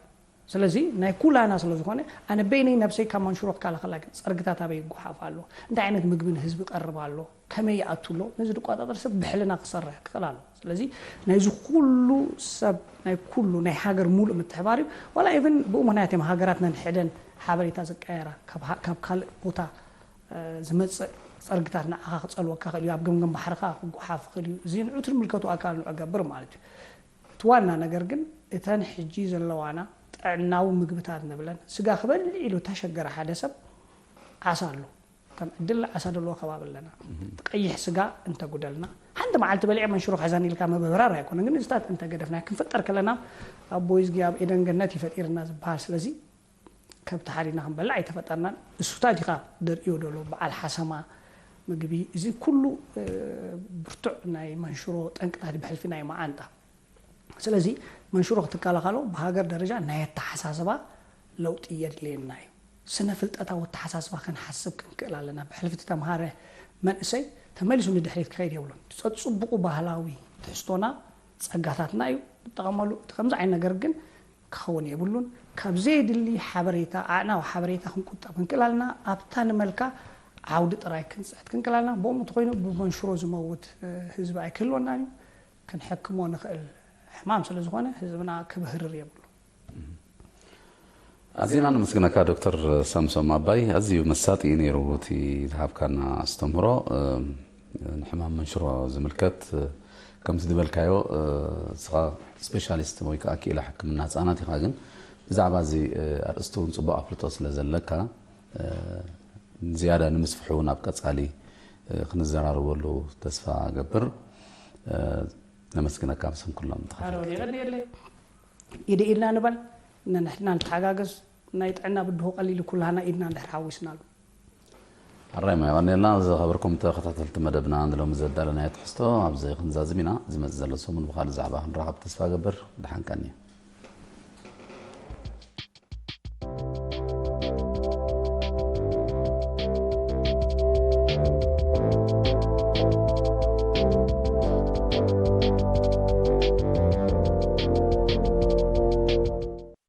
ስለዚ ናይ ኩላና ስለ ዝኾነ ኣነ በይነይ ነብሰይ ካብ ማንሽሮ ክከላኸላ ግን፣ ጸርግታት ኣበይ ይጓሓፍ ኣሎ፣ እንታይ ዓይነት ምግቢ ንህዝቢ ቀርብ ኣሎ፣ ከመይ ይኣቱ ኣሎ፣ ነዚ ድቋጣጠር ሰብ ብሕልና ክሰርሕ ክኽእል ኣሎ። ስለዚ ናይዚ ኩሉ ሰብ ናይ ኩሉ ናይ ሃገር ሙሉእ ምትሕባር እዩ። ዋላ ኢቭን ብኡ ምክንያት እዮም ሃገራት ነንሕደን ሓበሬታ ዝቀየራ፣ ካብ ካልእ ቦታ ዝመፅእ ጸርግታት ንዓኻ ክጸልወካ ክእል እዩ፣ ኣብ ገምገም ባሕርኻ ክጓሓፍ ክእል እዩ። እዚ ንዑ ትምልከቱ ኣካል ንዑ ገብር ማለት እዩ። እቲ ዋና ነገር ግን እተን ሕጂ ዘለዋና ጥዕናዊ ምግብታት ንብለን፣ ስጋ ክበልዕ ኢሉ ተሸገረ ሓደ ሰብ ዓሳ ኣሎ። ከም ዕድል ዓሳ ደለዎ ከባቢ ኣለና። ቀይሕ ስጋ እንተጉደልና ሓንቲ መዓልቲ በሊዐ መንሽሮ ክሕዘኒ ኢልካ ምብህራር ኣይኮነን፣ ግን እዚታት እንተገደፍና ክንፈጠር ከለና ኣብ ቦይዝጊ ኣብ ኤደን ገነት ይፈጢርና ዝበሃል። ስለዚ ከብቲ ሓሪድና ክንበልዕ ኣይተፈጠርናን። እሱታት ኢኻ ደርእዮ ደሎ በዓል ሓሰማ ምግቢ፣ እዚ ኩሉ ብርቱዕ ናይ መንሽሮ ጠንቅታት ብሕልፊ ናይ መዓንጣ። ስለዚ መንሽሮ ክትከላኸሎ ብሃገር ደረጃ ናይ ኣተሓሳስባ ለውጢ የድልየና እዩ። ስነ ፍልጠታዊ ኣተሓሳስባ ክንሓስብ ክንክእል ኣለና። ብሕልፊ ተምሃረ መንእሰይ ተመሊሱ ንድሕሪት ክኸይድ የብሉን። ጸጽቡቑ ባህላዊ ትሕዝቶና ጸጋታትና እዩ ንጠቐመሉ። እቲ ከምዚ ዓይነት ነገር ግን ክኸውን የብሉን። ካብ ዘየድሊ ሓበሬታ ኣዕናዊ ሓበሬታ ክንቁጠብ ክንክእል ኣለና። ኣብታ ንመልካ ዓውዲ ጥራይ ክንፅዕት ክንክእል ኣለና። ብኡ እንተኮይኑ ብመንሽሮ ዝመውት ህዝቢ ኣይክህልወናን እዩ። ክንሕክሞ ንኽእል ሕማም ስለ ዝኾነ ህዝብና ክብህርር የብሉ። ኣዚና ነመስግነካ ዶክተር ሳምሶም ኣባይ፣ ኣዝዩ መሳጢ እዩ ነይሩ እቲ ዝሃብካና ኣስተምህሮ። ንሕማም መንሽሮ ዝምልከት ከምቲ ዝበልካዮ እስኻ ስፔሻሊስት ወይ ከዓ ክኢላ ሕክምና ህፃናት ኢኻ፣ ግን ብዛዕባ እዚ ኣርእስቲ እውን ፅቡቅ ኣፍልጦ ስለ ዘለካ ዝያዳ ንምስፍሑ እውን ኣብ ቀፃሊ ክንዘራርበሉ ተስፋ ገብር። ነመስግነካ ብስም ኩሎም ተኸታተልቲ። ኢደ ኢድና ንበል፣ ነንሕድና ንተሓጋገዝ። ናይ ጥዕና ብድሆ ቀሊል ኩላህና ኢድና እንድሕር ሓዊስናሉ። ኣራይ ማይ ዋኔልና ዝኸበርኩም ተኸታተልቲ መደብና ንሎሚ ዘዳለናዮ ትሕዝቶ ኣብዚ ክንዛዝም ኢና። ዝመፅእ ዘሎ ሰሙን ብኻልእ ዛዕባ ክንራኸብ ተስፋ ገብር። ደሓን ቀንዩ።